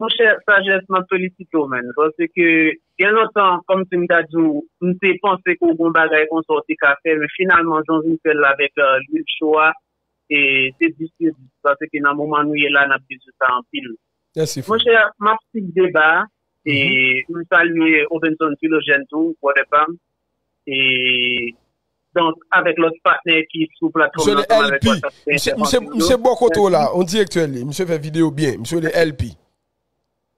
Monchè, Sajès, m ap felisite w, menn. Paske gen lontan, kòmsi m ta di w, m te panse ke w gen yon bagay konsa w te ka fè, men finalman, jan w vin fè l la avèk, euh, Lwil Show a, e se dis sou dis. Paske nan moman nou ye la, n ap bezwen sa anpil. Mèsi, frè. Monchè, m ap sik deba a, e m salye Obenson Philogène tou, brother pa m. E donk, avèk lòt patnè ki sou platfòm Misye nan, le ansanm avèk L P. WhatsApp, Misye, misye, misye bò kote w la. On direktè li. Misye fè videyo byen. Misye le L P.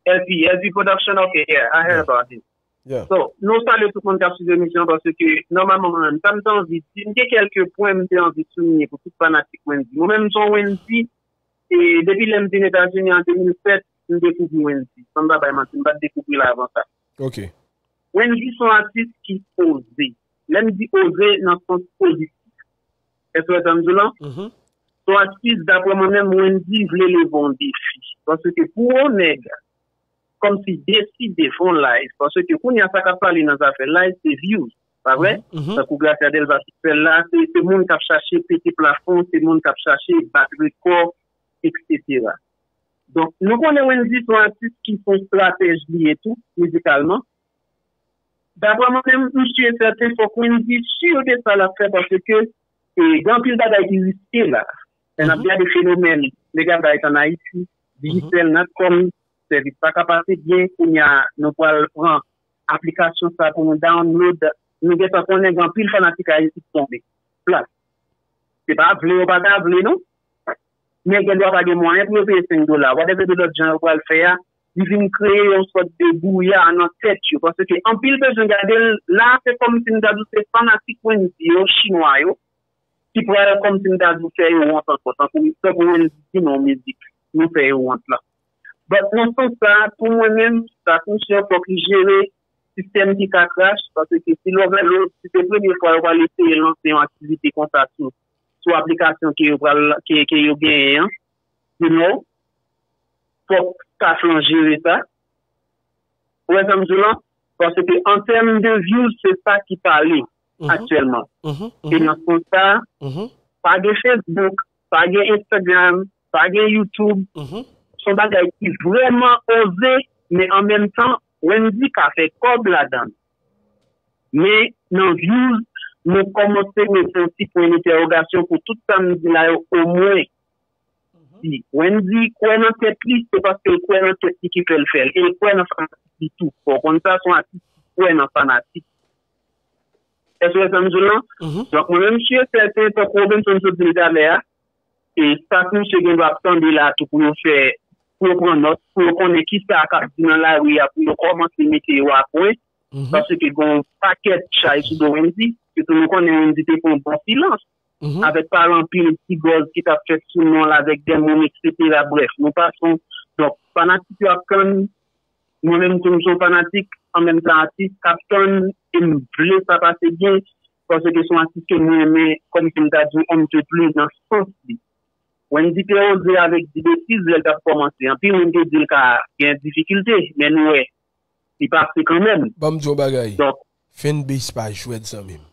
L P, L P Production, ok, yeah, I heard about it. Yeah. So, nou salye tout moun k ap swiv emisyon paske nòmalman mwen menm, sa m te anvi di, m gen kèlke pwen m te anvi souliye pou tout fanatik Wendy. Mwen menm, m se yon Wendy, e depi lè m vin Etazini an de mil sèt, m dekouvri Wendy. San m pa bay manti, m pa t dekouvri l avan sa. Ok. Wendy se yon atis ki oze. Lè m di oze nan sans pozitif. Èske w wè sa m di w lan? Se yon atis, daprè mwen menm, Wendy vle leve yon defi. Paske pou yon nèg kòmsi deside fè yon live, paske kounye a sa k ap pale nan zafè live, se views, pa vre? Tankou Gracia Delva ki fè l la, se, se moun k ap chache pete plafon, se moun k ap chache bat rekò, et cetera. Donk, nou konnen Wendy se yon atis ki se yon stratèj li ye tou, mizikalman. Daprè mwen menm, m si e sèten fòk Wendy si de sa l ap fè paske e, gen anpil bagay ki riske la. Lè n ap gade fenomèn Megabyte ann Ayiti, Digicel, Natcom, sèvis pa ka pase byen, kounye a nou pral pran aplikasyon sa pou nou download. Nou gentan konnen gen anpil fanatik Ayiti ki tonbe. Plat. Se pa vle yo pa ta vle non. Men gen dwa pa gen mwayen pou yo peye senk dola. Whatever de lòt jan yo pral fè a, li vin kreye yon sòt de bwouya nan tèt yo. Paske anpil bezwen gade l la, se kòmsi m ta di w se fanatik Wendy yo, chinwa yo, ki pral kòmsi m ta di w fè yo wont ankò. Tankou, tankou Wendy di nan yon mizik, nou fè yo wont la. But nan sans sa, pou mwen menm, sa misye fòk li jere sistèm ki ka crash, paske si l overload, si se premye fwa yo pral eseye lanse yon aktivite konsa sou, sou aplikasyon ke yo pral, ke, ke yo genyen an, you know, fòk staff lan jere sa. Ou wè sa m di w lan? Paske an tèm de views, se sa ki pale aktyèlman. E nan sans sa, pa gen Facebook, pa gen Instagram, pa gen YouTube. Se yon bagay ki vrèman oze, men an menm tan, Wendy ka fè kòb ladan l. Men nan views, nou kòmanse mete yon ti pwen entèwogasyon pou tout sa m di la yo omwen. Si Wendy kwè nan tèt li, se paske l kwè nan tèt li ki fè l fè l. E l kwè nan fanatik li tou. Fò w konn sa, se yon atis ki kwè nan fanatik. Èske w wè sa m di w lan? Donk, mwen menm, si e sèten, tankou Robinson sot di l talè a, e staff misye gen dwa ap tande la tou pou yo fè, pou yo pran nòt, pou yo konnen kisa k ap di nan lari a, pou yo kòmanse mete yo a pwen. Paske gen yon pakèt chay sou do Wendy, sitou nou konnen Wendy te pran yon bon silans. Avèk pale anpil ti gòz ki t ap fèt sou non l avèk de moun, etsetera. Brèf, nou pa son, donk, fanatik yo ap tann, mwen menm tou, m se yon fanatik, an menm tan atis, k ap tann, e m vle sa pase byen, paske se yon atis ke m renmen, kòm si m ta di w, on m te pli nan sans li. Wendy te oze avèk di betiz lè l t ap kòmanse. Anpil moun te di l ka gen difikilte, men nou wè, li pase kanmenm. Ban m di w yon bagay. Donk, fanbase pa jwèt, zanmi m.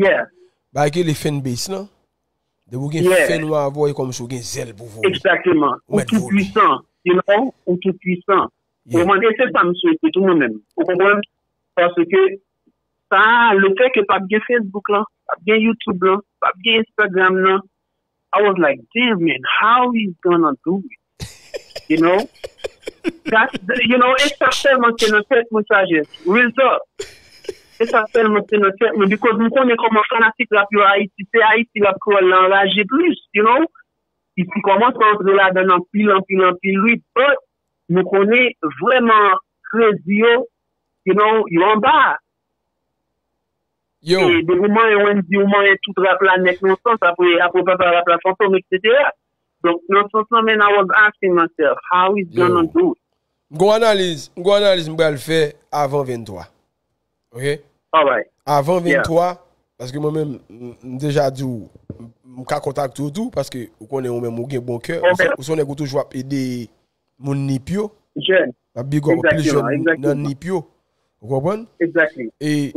Yeah. Bagay ki rele fanbase lan, depi w gen fan ou avè w, e kòmsi w gen zèl pou vole. Egzakteman. Ou tou pwisan. You know, ou tou pwisan. Ou konprann? E se sa m swete tou mwen menm. Ou konprann? Paske sa, le fè ke p ap gen Facebook lan, p ap gen YouTube lan, p ap gen Instagram lan, I was like, "Damn, man, how he's gonna do it?" You know? That's, you know, e sa sèlman te nan tèt mwen, Sajès. Real talk. E sa sèlman te nan tèt mwen, because m konnen kòman fanatik rap yo Ayiti, se Ayiti rap kreyòl la anraje plis, you know? Li kòmanse antre ladan anpil, anpil, anpil, wi, but nou konnen vrèman kredi yo, you know, yo anba. Yo. E depi w manyen Wendy, ou manyen tout rap la nèt nan sans, apre, apre papa rap la Fantom, etsetera. Donk, nan sans lan, man, I was asking myself, how he's gonna do it? M gon analiz, m gon analiz m pral fè avan venntwa. Ok? Alright. Avan venntwa, paske mwen menm, m, m deja di w, m, m ka kontakte w tou, paske ou konnen ou menm ou gen bon kè, ou se, ou se yon nèg ou toujou ap ede moun Nip yo. Jèn. M ap big up anpil jèn nan Nip yo. Ou konprann? Exactly. E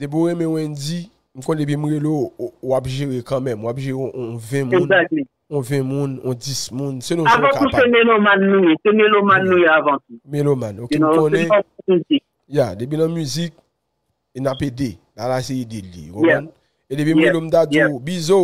depi w renmen Wendy, m konnen depi m rele w, w, w ap jere kanmenm, w ap jere yon, yon ven moun. Exactly. On ven moun, on dis moun, selon jan w kapab. Avan tou, se melomàn nou ye. Se melomàn nou ye avan tou. Melomàn, ok, m konnen. Ya, depi nan mizik, e n ap ede. Bagay la se ede l ye, ou konprann? E depi m rele w, m ta di w, Bizo,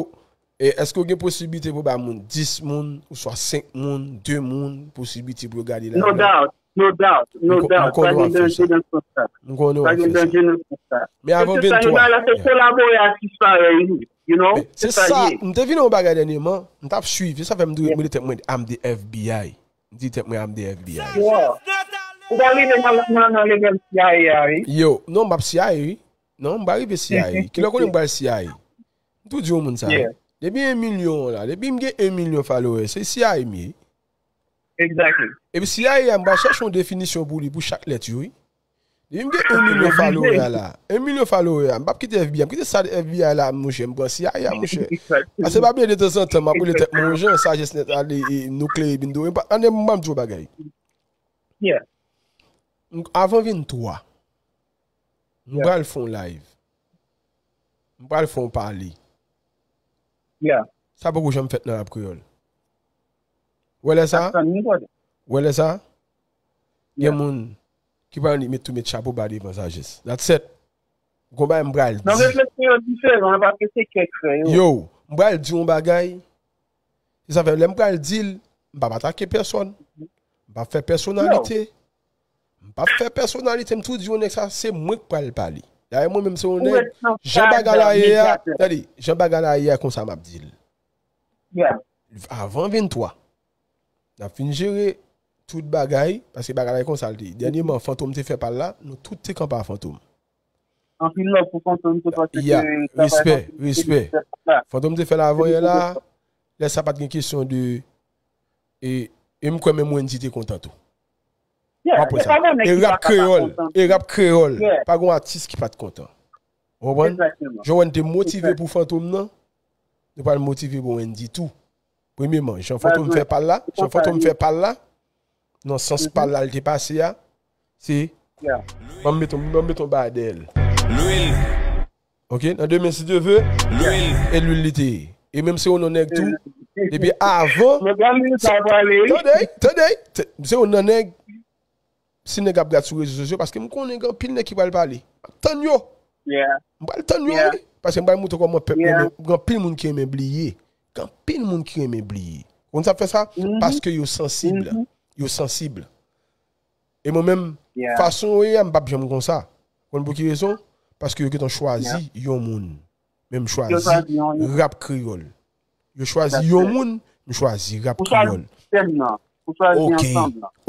e èske w gen posiblite pou w ba moun dis moun, oswa senk moun, de moun, posiblite pou yo gade la? No doubt, no doubt, no doubt. Pa gen danje nan sans sa. M konnen w ap fè sa. Pa gen danje nan sans sa. Men avan venntwa. Bagay la se kolabore atis parèy nou. You know? Se sa, m te vin yon bagay dènyèman, m t ap swiv, se sa fè m di, m rele tèt mwen, I'm the F B I. M di tèt mwen, I'm the F B I. Ou pa rive nan, nan, nan level C I A a, wi. Yo, non, m ap C I A, wi. Non, m pa rive C I A. Kilè w konnen m pral C I A? M tou di yon moun sa. Depi en milyon la, depi m gen en milyon follower, se C I A m ye. Exactly. Epi C I A a, m pral chèche yon definisyon pou li, pou chak lèt yo, wi. Depi m gen en milyon follower la, en milyon follower, m p ap kite F B I, m kite sa F B I la, monchè, m pran C I A, monchè. Paske pa bliye de tanzantan, m ap rele tèt mwen yon jan, Sajès Nèt ale, e, nou klere bin do, ann m di w bagay. M, avan venntwa, m pral fè yon live. M pral fè yon pale. Sa poko janm fèt nan rap kreyòl. Ou wè lè sa? Ou wè lè sa? Gen moun ki pral annik met tou met chapo ba devan Sajès. That's it. Gon bagay m pral di. Nan refleksyon yo diferan, paske se kèk frè yo. Yo, m pral di yon bagay. Se sa fè, lè m pral di l, m p ap atake pèsòn. M p ap fè pèsonalite. M p ap fè pèsonalite, m tou di yon nèg sa, se mwen k pral pale. Dayè, mwen menm se yon nèg, jan bagay la ye a, tande, jan bagay la ye a, konsa m ap di l. Avan venntwa, n ap fin jere tout bagay, paske bagay la e konsa l te ye. Dènyèman, Fantom te fè pa l la, nou tout te kanpe a Fantom. Anpil love pou Fantom tou, paske ya, respè, respè. Fantom te fè l avan yè la, lè sa pa t gen kesyon de, e, e m kwè menm Wendy te kontan tou. W ap wè sa. E rap kreyòl, e rap kreyòl, pa gon atis ki pa t kontan. Ou konprann? Jan Wendy te motive pou Fantom nan, nou pral motive pou Wendy tou. Premyèman, jan Fantom fè pa l la, jan Fantom fè pa l la, nan sans pa l la, l te pase a, se, ban m met on, ban m met on bagay dèyè l. Lwil. Ok, nan demen, si Dye vle, lwil. E lwil li te ye. E menm se yon nan nèg tou, depi avan, tande, tande, se yon nan nèg, si nèg ap gad sou rezo sosyo, paske m konnen gen anpil nèg ki pral pale. M ap tann yo. M pral tann yo, wi. Paske m pral montre kòman pèp mwen, gen anpil moun ki renmen bliye. Gen anpil moun ki renmen bliye. Konn sa k fè sa? Paske yo sansib. Yo sansib. E mwen menm, fason yo ye a, m p ap janm konsa. Konn pou ki rezon? Paske yo gentan chwazi yon moun. Men m chwazi rap kreyòl. Yo chwazi yon moun, m chwazi rap kreyòl. Ok,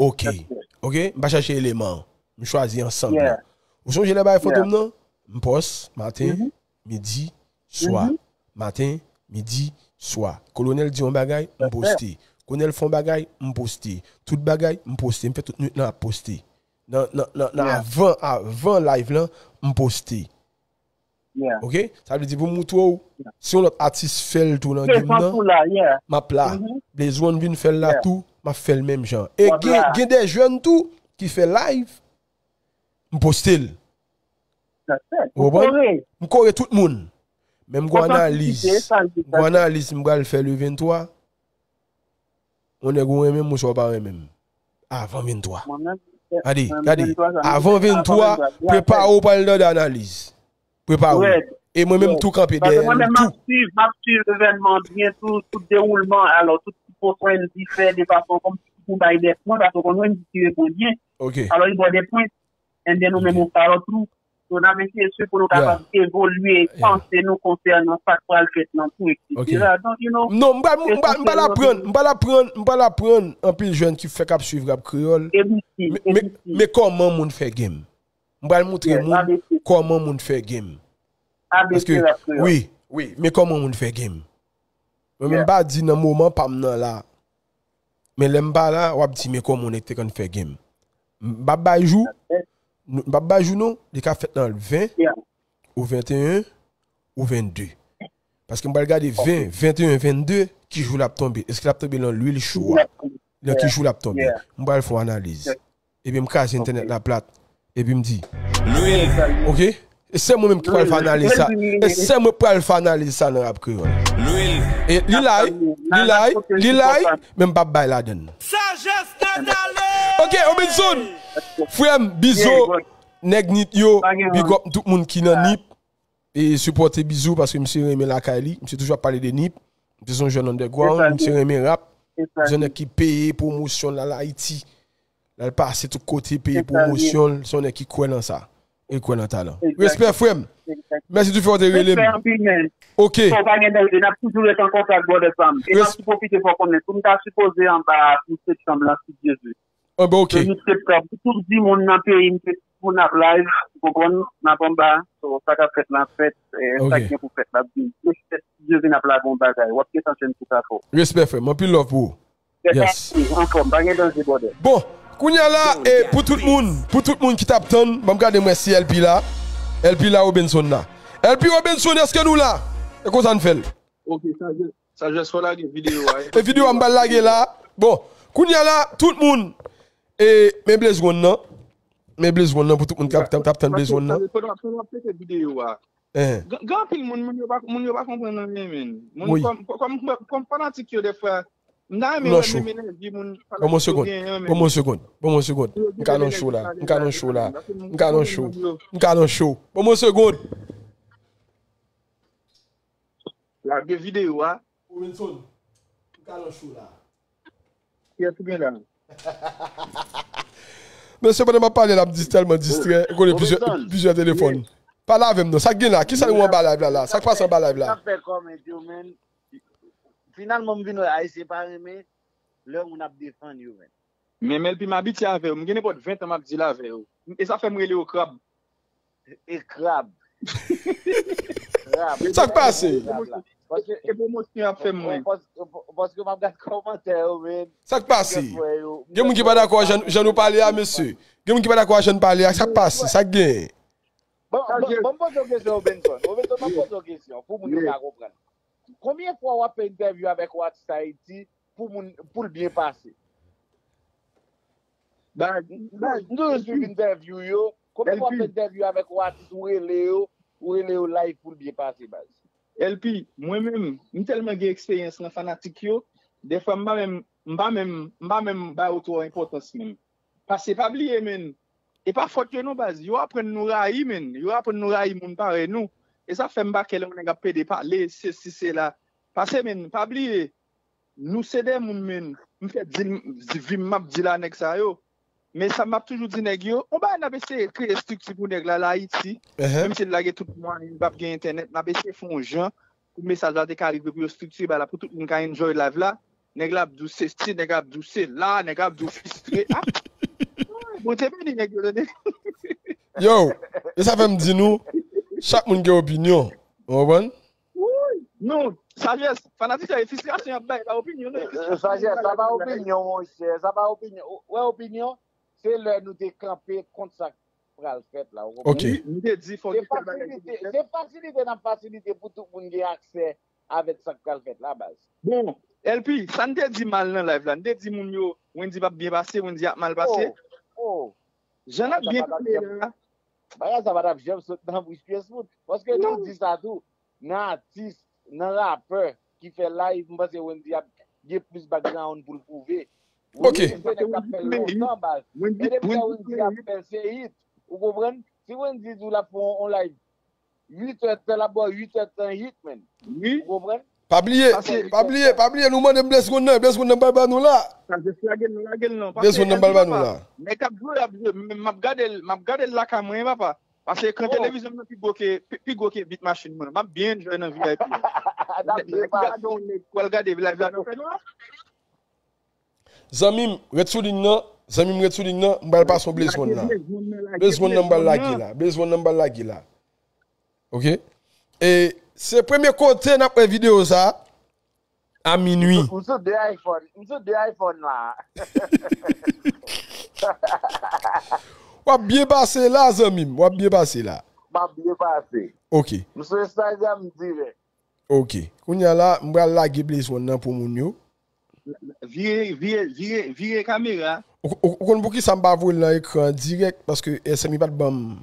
ok, ok. M pa chache eleman. M chwazi ansanm nan. Ou sonje lè bagay fantom nan? M pòs, maten, midi, swa. Maten, midi, swa. Kolonèl di yon bagay, m poste. Kolonèl fè yon bagay, m poste. Tout bagay, m poste. M fè tout nwit lan ap poste. Nan, nan, nan, nan avan, avan live lan, m poste. Ok? Sa vle di pou m moutre w, si yon lòt atis fè l tou nan game nan, m ap la. Blaze One vin fè l la tou, m ap fè l menm jan. E gen, gen de jèn tou ki fè live, m poste l. Ou konprann? M kore tout moun. Men m gon analiz. M gon analiz m pral fè le venntwa. Yon nèg ou renmen m, yon sa w pa renmen m. Avan venntwa. Gade, gade. Avan venntwa, prepare w pral nan de analiz. Prepare w. E mwen menm tou kanpe dèyè l tou. Mwen menm m ap swiv, m ap swiv evènman byen tou, tout dewoulman, alò, tout ti pòs Wendy fè de fason kòmsi pou bay dèt mwen, paske w konn Wendy tire pwen byen. Alò, li ba w de pwen. And then ou menm ou follow through. So, n ap eseye swiv pou nou kapab evolye panse nou konsènan sa k pral fèt nan tou, et cetera. Donk, you know, Non, m pral, m pral, m pral aprann, m pral aprann, m pral aprann anpil jèn ki fèk ap swiv rap kreyòl. Men, men, men kòman moun fè game. M pral moutre moun kòman moun fè game. Paske, wi, wi, men kòman moun fè game. Mwen menm m pa di nan moman pa m nan la. Men lè m pa la, w ap di men kòman yon nèg te konn fè game. M p ap bay jou, m p ap bay jou non, li ka fèt nan ven, ou venteyen, ou vennde. Paske m pral gade ven, venteyen, vennde, ki jou l ap tonbe. Èske l ap tonbe nan lwil cho a? Nan ki jou l ap tonbe? M pral fè yon analiz. Epi m kraze entènèt la plat. Epi m di, lwil. Ok? E sèl mwen menm ki pral fè analiz sa. E sèl mwen pral fè analiz sa nan rap kreyòl. Lwil. E li la wi, li la wi, li la wi, men m p ap bay ladann. Sajès Natale! Ok, Robinson! Frè m, bizo, nèg Nip yo, big up tout moun ki nan Nip. E sipòte Bizou paske misye renmen lakay li. Misye toujou ap pale de Nip. Misye se yon jèn underground, misye renmen rap. Misye se yon nèg ki peye pwomosyon l al Ayiti. L al pase tout kote, peye pwomosyon l. Se yon nèg ki kwè nan sa. E l kwè nan talan. Respè, frè m. Mèsi tou fè w te rele m. Ok. Sa w pa gen danje, n ap toujou ret an kontak, brother Sam. E m ap tou pwofite fè w konnen, tou m ta sipoze anba pou septanm lan, si Dye vle. An ben, ok. Premye septanm, pou tout dimoun nan peyi m, se pou n ap live, ou konprann, n ap anba, so, sa k ap fèt la ap fèt, eh, sa k gen pou fèt la ap vin. Respè, si Dye vle n ap lage yon bagay, w ap gentan jwenn tout afè w. Respè, frè m, anpil love pou ou. Yes. Anfòm, pa gen danje, brother. Bon, kounye a la, e, pou tout moun, pou tout moun ki t ap tann, ban m gade m wè si L P la. L P la, Robinson la. L P Robinson, èske nou la? E konsa n fè l. Ok, sa je. Sajès fò lage videyo a. E videyo a m pral lage la. Bon, kounye a la, tout moun, e, men Blaze One nan. Men Blaze One nan pou tout moun k ap, k ap tann Blaze One nan. Pandan, pandan w ap tcheke videyo a. Gen, gen anpil moun, moun yo pa, moun yo pa konprann anyen, men. Moun, kòm, kòm, kòm, kòm fanatik yo, dèfwa, m ta renmen wè menm enèji moun fanatik yo genyen an, men. Ban m yon segonn, ban m yon segonn, ban m yon segonn. M ka nan show la, m ka nan show la, m ka nan show, m ka nan show. Ban m yon segonn. Lage videyo a. Robinson, m ka nan show la. Kiyès ou gen la? Mesye, pandan m ap pale la, m di tèlman distrè, m konnen plizyè, plizyè telefòn. Pale avè m non, sa k gen la? Kisa nou anba live la la? Sa k pase anba live la? N ap fè kòmèt yo, men. Finalman, m vin wè Ayisyen pa renmen lè moun ap defann yo, men. Men, men, L P, m abitye avè w. M gen nenpòt ven tan m ap deal avè w. E sa fè m rele w krab. E krab. Krab. Sa k pase? Krab la. Paske, e pwomosyon y ap fè m, mwen. Paske, paske m ap gad kòmantè yo, men. Sa k pase? Gen moun ki pa dakò ak jan, jan nou pale a, mesye. Gen moun ki pa dakò ak jan n pale a. Sa k pase? Sa k gen? Bon, bon, bon, m poze w kesyon, Robinson. Robinson, m ap poze w kesyon. Pou moun yo ka konprann. Konbyen fwa w ap fè entèvyou avèk yon atis Ayiti pou moun, pou l byen pase? Ba, ba, m toujou swiv entèvyou yo. Konbyen fwa w ap fè entèvyou avèk yon atis, ou rele yo, ou rele yo live pou l byen pase, baz? L P, mwen menm, m tèlman gen eksperyans nan fanatik yo, dèfwa m pa menm, m pa menm, m pa menm ba yo twò enpòtans menm. Paske pa bliye, menn, e pa fòt yo non, baz. Yo aprann nou rayi, menn. Yo aprann nou rayi moun parèy nou. E sa fè m pa kè lè yon nèg ap pede pale, sesi, sela. Paske, menn, pa bliye, nou se de moun, menn. M fè di, di vi m, m ap di la nèg sa yo. Men sa m ap toujou di nèg yo, on bagay n ap eseye kreye estrikti pou nèg la, la Ayiti. Menm si l lage tout mwayen, li p ap gen entènèt, n ap eseye fè yon jan pou mesaj la te ka rive, pou yo estrikti bagay la, pou tout moun ka enjoy live la. Nèg la ap di w se si, nèg la ap di w se la, nèg la ap di w fistre. Ah! Bondye beni nèg yo, tande. Yo, e sa fè m di nou, chak moun gen opinyon. Ou konprann? Non, sajès, fanatik sa, e fistrasyon y ap bay, pa opinyon, non. Sajès, sa pa opinyon, monchè, sa pa opinyon. Ou wè opinyon, se lè nou te kanpe kont sa k pral fèt la, ou konprann? Ok. M te di fòk Se fasilite, se fasilite n ap fasilite pou tout moun gen aksè avèk sa k pral fèt la, baz. Bon, L P, sa n te di mal nan live la, n te di moun yo, Wendy p ap byen pase, Wendy ap mal pase. Oh, oh. Jan n ap byen pale la. Bagay sa pa t ap janm sot nan bouch pyès moun. Paske nou di sa tou, nan atis, nan rapè ki fè live, m panse Wendy ap gen plis background pou l pwouve. Ok. Wendy se nèg k ap fè l lontan, baz. E depi lè Wendy ap fè l se hit. Ou konprann? Si Wendy di w l ap fè yon live uit è tan, l ap ba w uit è tan hit, man. Ou konprann? Pa bliye, pa bliye, pa bliye, nou mande Blaze One nan, Blaze One nan pral ba nou la. Sajès, lage l non, lage l non. Blaze One nan pral ba nou la. Nèg k ap jwe, y ap jwe. Men m ap gade l, m ap gade l lakay mwen, papa. Pase ekran televizyon m nan pi gwo ke, pi, pi gwo ke vit machin mwen. M ap byen enjoy nan V I P. Nèg gade yon nèg pou al gade live la nan fènwa. Zanmi m, ret sou liy nan. Zanmi m, ret sou liy nan. M pral pase yon Blaze One la. Blaze One nan m pral lage la. Blaze One nan m pral lage la. Ok? E se premye kote n ap wè videyo sa a minui. M sou de iPhone. M sou de iPhone la. W ap byen pase la, zanmi m. W ap byen pase la. M ap byen pase. Ok. M sou Instagram dirèk. Ok. Kounye a la, m pral lage Blaze One nan pou moun yo. Vire, vire, vire, vire kamera. Ou, ou, ou konn poukisa m pa voye l nan ekran dirèk? Paske S M I pa t ban m,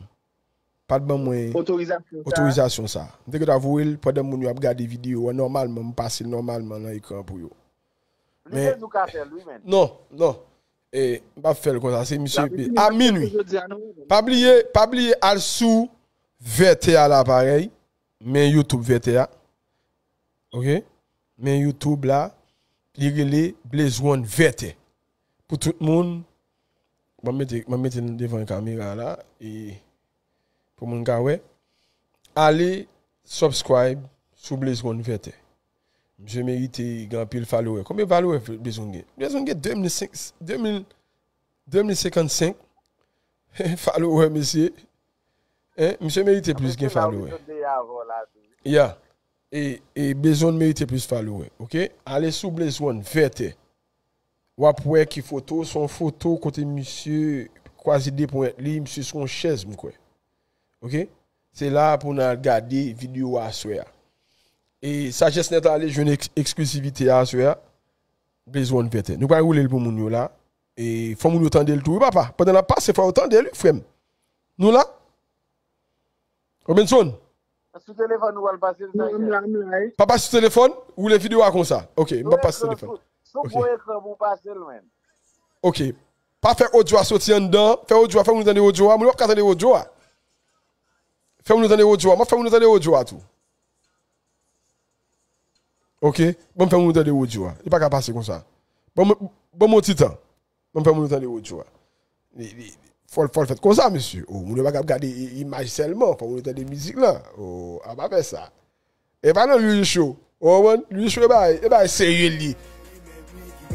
pa t ban mwen Otorizasyon sa. otorizasyon sa. M te gentan voye l pandan moun yo ap gade videyo an nòmalman, m pase l nòmalman nan ekran pou yo. Li te di w ka fè l, wi, men. Non, non. E, m p ap fè l konsa, se misye Lapli a minui. Jodi a, non. Pa bliye, pa bliye al sou Vètè a la parèy. Men YouTube Vètè a. Ok? Men YouTube la, li rele Blaze One Vètè. Pou tout moun, mwen mete, mwen mete l devan kamera la, e pou moun ka wè. Ale subscribe sou Blaze One Vètè. Misye merite gen anpil follower. Konbyen follower Blaze One gen? Blaze One gen de mil senk, de mil, de mil senkannsenk follower, mesye. Hein? Misye merite plis gen follower. Ya. E, e Blaze One merite plis follower, ok? Ale sou Blaze One Vètè. W ap wè ki foto, se yon foto kote misye kwaze de ponyèt li, misye sou yon chèz, m kwè. Ok? Se la pou n al gade videyo a aswè a. E Sajès Nèt Ale jwenn eks-, eksklizivite a aswè a. Blaze One Vètè. Nou pral woule l pou moun yo la. E fò moun yo tande l tou, wi, papa. Pandan l ap pase, fò yo tande l, wi, frè m. Nou la? Robinson? Sou telefòn ou pral pase l, Sajès? M la, m la, wi. Pa pase sou telefòn? Woule videyo a konsa. Ok, m pa pase sou telefòn. Sou gwo ekran pou w pase l, men. Ok. Pa fè odyo a soti anndan. Fè odyo a, fè moun tande odyo a. Moun yo p ap ka tande odyo a. Fè moun yo tande odyo a. M ap fè moun yo tande odyo a tou. Ok. Ban m fè moun yo tande odyo a. Li pa ka pase konsa. Ban m, ban m yon ti tan. Ban m fè moun yo tande odyo a. Li, li, fò l, fò l fèt konsa, mesye. O, moun yo pa ka ap gade i-, imaj sèlman. Fò moun yo tande mizik lan. O, a pa fè sa. E pa nan lwil cho. Ou konprann? Lwil cho e bay, e bay serye li.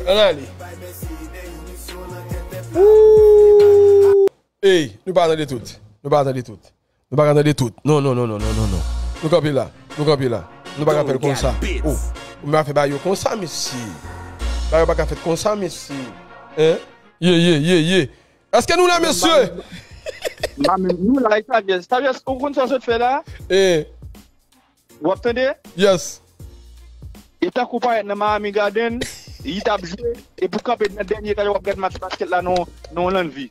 Ann ale. Ooh! Ey, nou pa tande tout. Nou pa tande tout. Nou pa ka tande tout. Non, non, non. Nou kanpe la. Nou kanpe la. Nou pa ka fè l konsa. Oh, ou pa fè ba yo konsa, mesye. Ba yo pa ka fèt konsa, mesye. Hein? Ye, ye, ye, ye. Èske nou la, mesye? Nou la, Saviyès. Saviyès, ou konn sa w sot fè la? Eh. W ap tande? Yes. E tankou w parèt nan Miami Garden, li t ap jwe, epi w kanpe nan dènye etaj w ap gad match baskèt la nan, nan Lanvi.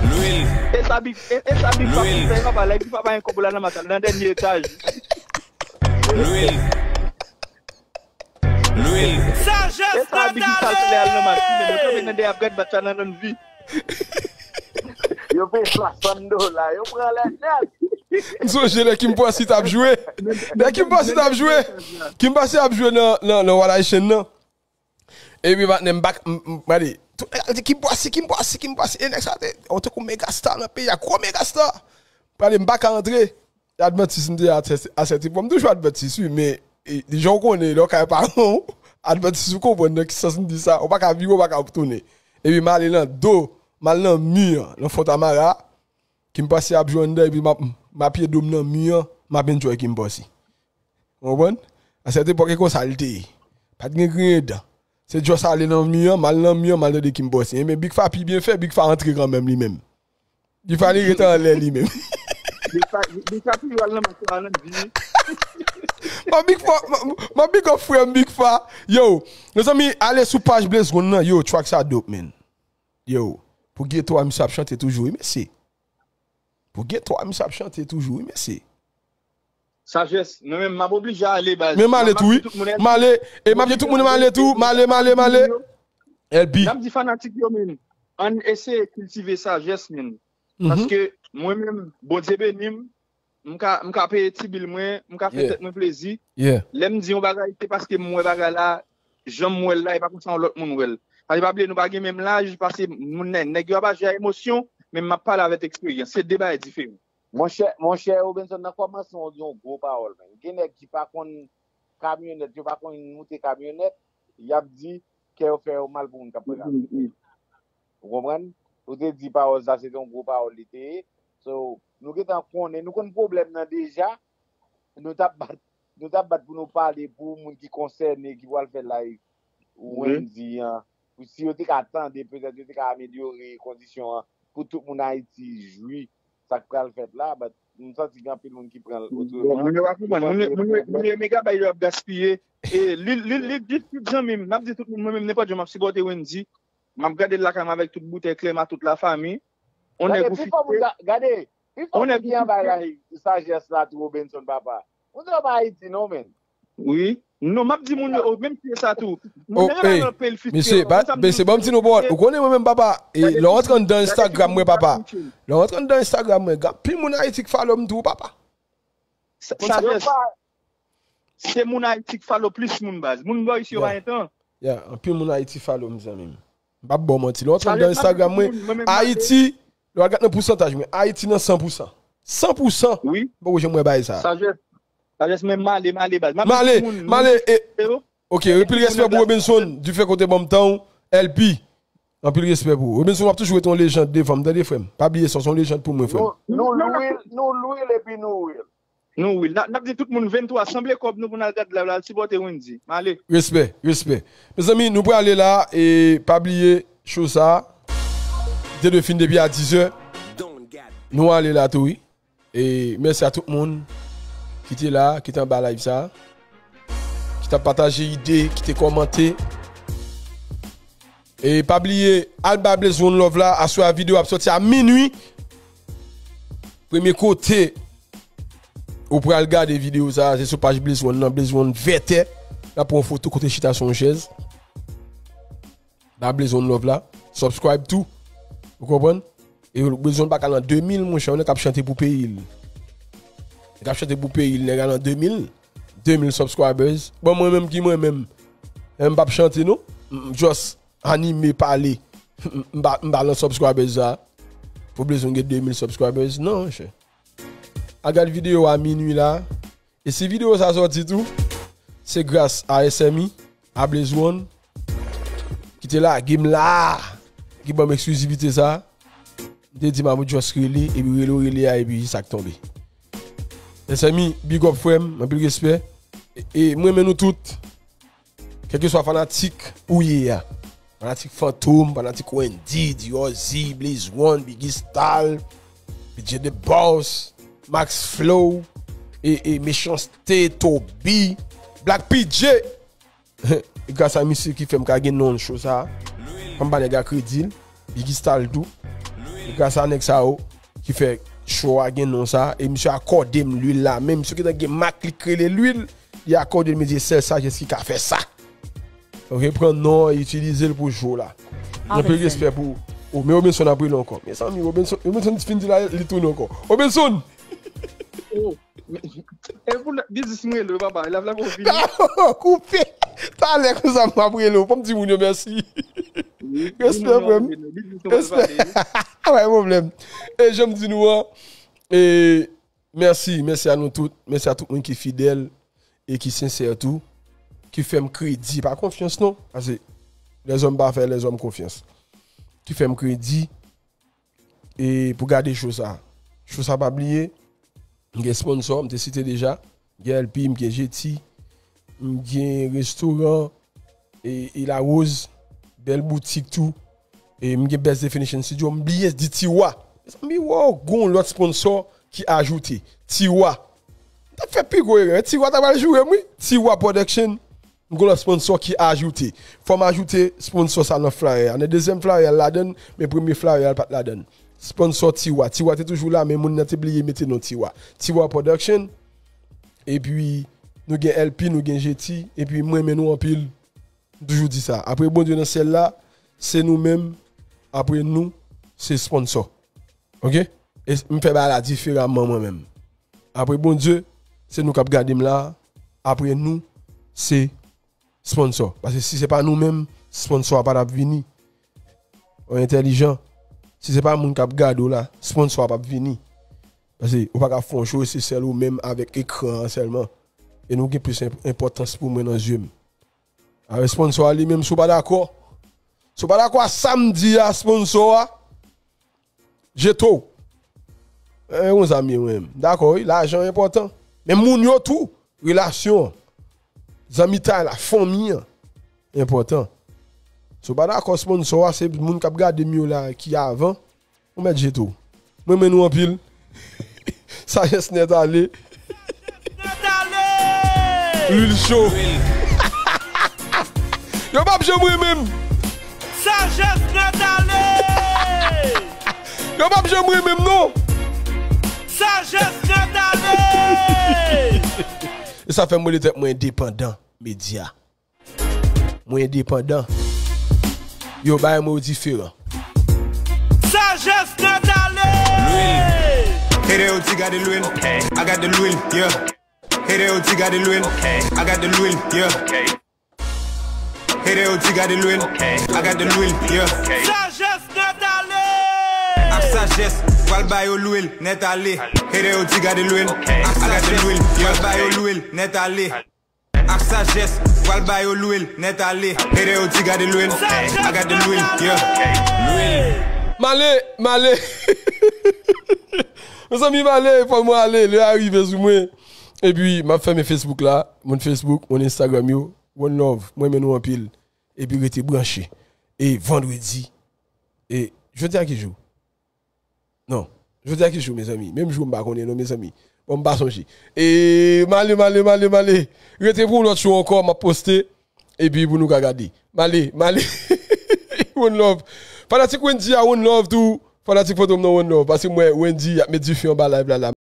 Lwil. E sa Big, e, e sa Big Papi fè, papa, lè Big Papi pa gen kòb la nan match la, nan dènye etaj. Lwil. Lwil. E sa Big Papi fè, lè al nan match, men yo kanpe nan dèyè ap gad match la nan Lanvi. Yo peye swasant dola, yo pran lè nèt. M sonje lè Kim Posse t ap jwe. Lè Kim Posse t ap jwe. Kim Posse ap jwe nan, nan, nan Wall Haitian nan. Epi patnè m bak, m, m, gade, tout nèg ap di Kim Bossy, Kim Bossy, Kim Bossy. E nèg sa te, ou te kou mega star nan peyi a, gwo mega star. Gade m baka antre. Advantis m te a, a sèt epòk, m toujou advantis, wi, men e, jan w konnen, lè w kay paran w, advantis ou konprann nan ki sans m di sa, ou pa ka vire, ou pa ka tounen. Epi m ale nan do, m al nan mi an, nan Fontamara, Kim Bossy ap jwe anndan, epi m ap, m apiye do m nan mi an, m ap enjoy Kim Bossy. Ou konprann? A sèt epòk, e konsa l te ye. Pa t gen griyen dan. Se just ale nan mi an, m al nan mi an, m al tande Kim Bossy. Enben, Big Fa pi byen fè, Big Fa antre kanmenm li menm. Li fale ret anlè li menm. Li pa, li pa pi al nan match la, nan vi. Mwen big fa, mwen, mwen big up frè m, Big Fa. Yo, mezanmi, ale sou paj Blaze One nan. Yo, track sa dope, man. Yo, pou geto a, misye ap chante toujou, wi, mesye. Pou geto a, misye ap chante toujou, wi, mesye. Sajès, mwen menm, m ap oblije ale, baz. Men m ale tou, wi. M ale, e m ap di tout moun m ale tou. M ale, m ale, m ale. L B. N ap di fanatik yo, men, ann eseye kiltive sajès, men. Paske mwen menm, Bondye beni m, m ka, m ka peye ti bil mwen, m ka fè tèt mwen plezi. Lè m di yon bagay, se paske m wè bagay la, jan m wè l la, e pa konsa yon lòt moun wè l. Paske pa bliye, nou pa gen menm laj, paske moun, nèg yo ap aji a emosyon, men m ap pale avèk eksperyans. Se de bagay diferan. Monchè, monchè Robinson, nan kòmansman, ou di yon gwo pawòl, men. Gen nèg ki pa konn kamyonèt, yo pa konn moute kamyonèt, y ap di kè yo fè yo mal pou moun k ap pran kamyonèt. Ou konprann? Ou te di pawòl sa, se te yon gwo pawòl li te ye. So, nou gentan konnen, nou konn pwoblèm nan deja. Nou t ap bat, nou t ap bat pou nou pale pou moun ki konsène, ki pral fè live Wendy an. Pou si yo te ka tande, petèt yo te ka amelyore kondisyon an. Pou tout moun Ayiti jwi sa k pral fèt la, but m santi gen anpil moun ki pran l otreman. Bon, moun yo pa konprann. Moun yo, moun yo, moun yo, mega bay yo ap gaspiye. E, li, li, li, li, tout zanmi m, m ap di tout moun, mwen menm, nenpòt jan m ap sipòte Wendy. M ap gade l lakay mwen avèk tout boutèy Clem a tout lafanmi. On nèg ou fixe. Gade, pi fò moun ki anba la, sajès la tou, Robinson, papa. Ou trò pa Ayiti, non, men. Wi. Non, m ap di moun yo, menm si e sa tou. Moun yo nan peyi l fiske. Mesye, ba, mesye, ban m di nou bon, ou konnen mwen menm, papa, e, lè w antre anndan Instagram mwen, papa. Lè w antre anndan Instagram mwen, gen anpil moun Ayiti k follow m tou, papa. Sajès. Se moun Ayiti k follow plis moun, baz. Moun bò isi yo pa gen tan. Ya, anpil moun Ayiti follow m, zanmi m. M p ap ba w manti. Lè w antre anndan Instagram mwen, Ayiti, lè w al gade nan pousantaj mwen, Ayiti nan san pousan. San pousan. Wi. M poko janm wè bagay sa. Sajès. Sajès, men m ale, m ale, baz. M ale, m ale, e, ok, anpil respè pou Robinson, dife kote ban m tan w, L P. Anpil respè pou ou. Robinson, w ap toujou rete yon lejand devan m, tande, frè m. Pa bliye sa, w se yon lejand pou mwen, frè m. Nou, nou lwi l, nou lwi l epi nou wi l. Nou wi l. N ap, n ap di tout moun venntwa, sanble kòb nou pou n al gad live la, al sipòte Wendy. M ale. Respè, respè. Mezanmi, nou prale la, e pa bliye, show sa, te dwe fin depi a dizè. Nou ale la tou, wi. E mèsi a tout moun ki te la, ki te anba live sa, ki t ap pataje ide, ki te kòmante. E pa bliye, al ba Blaze One Love la, aswè a videyo ap sòti a minui. Premye kote ou pral gade videyo sa, se sou paj Blaze One nan, Blaze One vètè. N ap pran yon foto kote chita sou yon chèz. Ba Blaze One Love la, subscribe tou. Ou konprann? E Blaze One pa ka nan de mil, monchè, yon nèg k ap chante pou peyi l. Nèg k ap chante pou peyi l, nèg a nan de mil, de mil subscribers. Bon, mwen menm ki mwen menm, m p ap chante, non. M, m just anime, pale. M pa, m pa nan subscribers sa. Pou Blaze One gen de mil subscribers, non, monchè. Al gad videyo a minui la. E si videyo sa sòti tou, se gras a S M I, a Blaze One, ki te lage m la, ki ban m eksklizivite sa. M te di m ap just rele, epi rele w rele a, epi sa k tonbe. S M I, big up frè m, anpil respè. E, e mwen renmen nou tout. Kèlkeswa fanatik ou ye a. Fanatik Fantom, fanatik Wendy, Diorzi, Blaze One, Biggie Stalls, B J The Boss, Max Flow, e, e Mechanste, Toby, Black P J. E gras a misye ki fè m ka gen non show sa. Fò m ba nèg la kredi l. Biggie Stalls tou. E gras a nèg sa yo ki fè show a gen non sa. E misye akòde m lwil la. Men misye gentan gen mak li k rele lwil. Li akòde l, men se sèl sajès ki ka fè sa. Ok, pran non an, itilize l pou show la. Anpil respè pou ou. Men Robinson ap rele ankò. Mezanmi, Robinson, Robinson fin di la, li tounen ankò. Robinson! Oh, men, e pou biznis mwen rele, papa. Live la pou fini. Koupe! Talè konsa m ap rele w. Fò m di moun yo mèsi. Respè, frè m. Respè. Pa gen pwoblèm. E jan m di nou an, e, mèsi, mèsi a nou tout. Mèsi a tout moun ki fidèl e ki sensè tou. Ki fè m kredi. Pa konfyans non. Paske lèzòm pa fè lèzòm konfyans. Ki fè m kredi e pou gade cho sa. Cho sa pa bliye, m gen sponsò, m te site deja. M gen L P, m gen Jeti, m gen restoran, e, e La Rose, bèl boutik tou. E m gen Best Definition Studio, m bliye di Tiwa. Mezanmi, wow, gon lòt sponsò ki ajoute. Tiwa. M t ap fè pi gwo erè. Tiwa ta pral joure m, wi. Tiwa Production. M gon lòt sponsò ki ajoute. Fò m ajoute sponsò sa nan flyer a. Nan dezyèm flyer ladann, men premye flyer a pa t ladann. Sponsò Tiwa. Tiwa te toujou la, men moun nan te bliye mete non Tiwa. Tiwa Production. Epi, nou gen L P, nou gen Jeti. Epi, m renmen nou anpil. M toujou di sa. Apre Bondye nan syèl la, se nou menm. Apre nou, se sponsò. Oke? E m fè bagay la diferaman mwen menm. Apre Bondye, se nou k ap gade m la. Apre nou, se sponsò. Paske si se pa nou menm, sponsò a pa t ap vini. Ou entèlijan. Si se pa moun k ap gade w la, sponsò a p ap vini. Paske ou pa ka fè yon show, se sèl ou menm avèk ekran an sèlman. E nou gen plis enp-, enpòtans pou mwen nan zye m. Apre sponsò a li menm, si w pa dakò. Si w pa dakò a sa m di a, sponsò a, jete w. E konsa m ye mwen menm. Dakò, wi, lajan enpòtan. Men moun yo tou, relasyon an, zanmitay la, fanmi an, enpòtan. Si w pa dakò, sponsò a, se moun k ap gade m yo la ki avan, ou mèt jete w. Mwen renmen nou anpil. Sajès nèt ale. Lwil cho. Yo p ap janm renmen m. Sajès nèt ale. Yo p ap janm renmen m non. Sajès nèt ale. E sa fè m rele tèt mwen endepandan medya. Mwen endepandan. Yo bay mwen yo diferan. Sajès nèt ale. Lwil. Hater yo di gade lwil. I got the lwil, yeah. Hater yo di gade lwil. I got the lwil, yeah. Hater yo di gade lwil. I got the lwil, yeah. Sajès nèt ale. Ak sajès, pral ba yo lwil, nèt ale. Hater yo di gade lwil. Ak sajès, pral ba yo lwil, nèt ale. Ak sajès, pral ba yo lwil, nèt ale. Hater yo di gade lwil. I got the lwil, yeah. Lwil. M ale, m ale. Mezanmi, m ale, fò mwen ale. Lè a rive sou mwen. Epi, m ap fèmen Facebook la. Moun Facebook, moun Instagram yo. One love. Mwen renmen nou anpil. Epi, rete branche. E vandredi. E, jodi a ki jou? Non. Jodi a ki jou, mezanmi? Menm jou m pa konnen non, mezanmi. Bon, m pa sonje. E, m ale, m ale, m ale, m ale. Rete pou yon lòt show ankò, m ap poste. Epi pou nou ka gade. M ale, m ale. One love. Fanatik Wendy a, one love tou. Fanatik foto m nan, one love. Paske m wè Wendy ap met dife anba live la, la.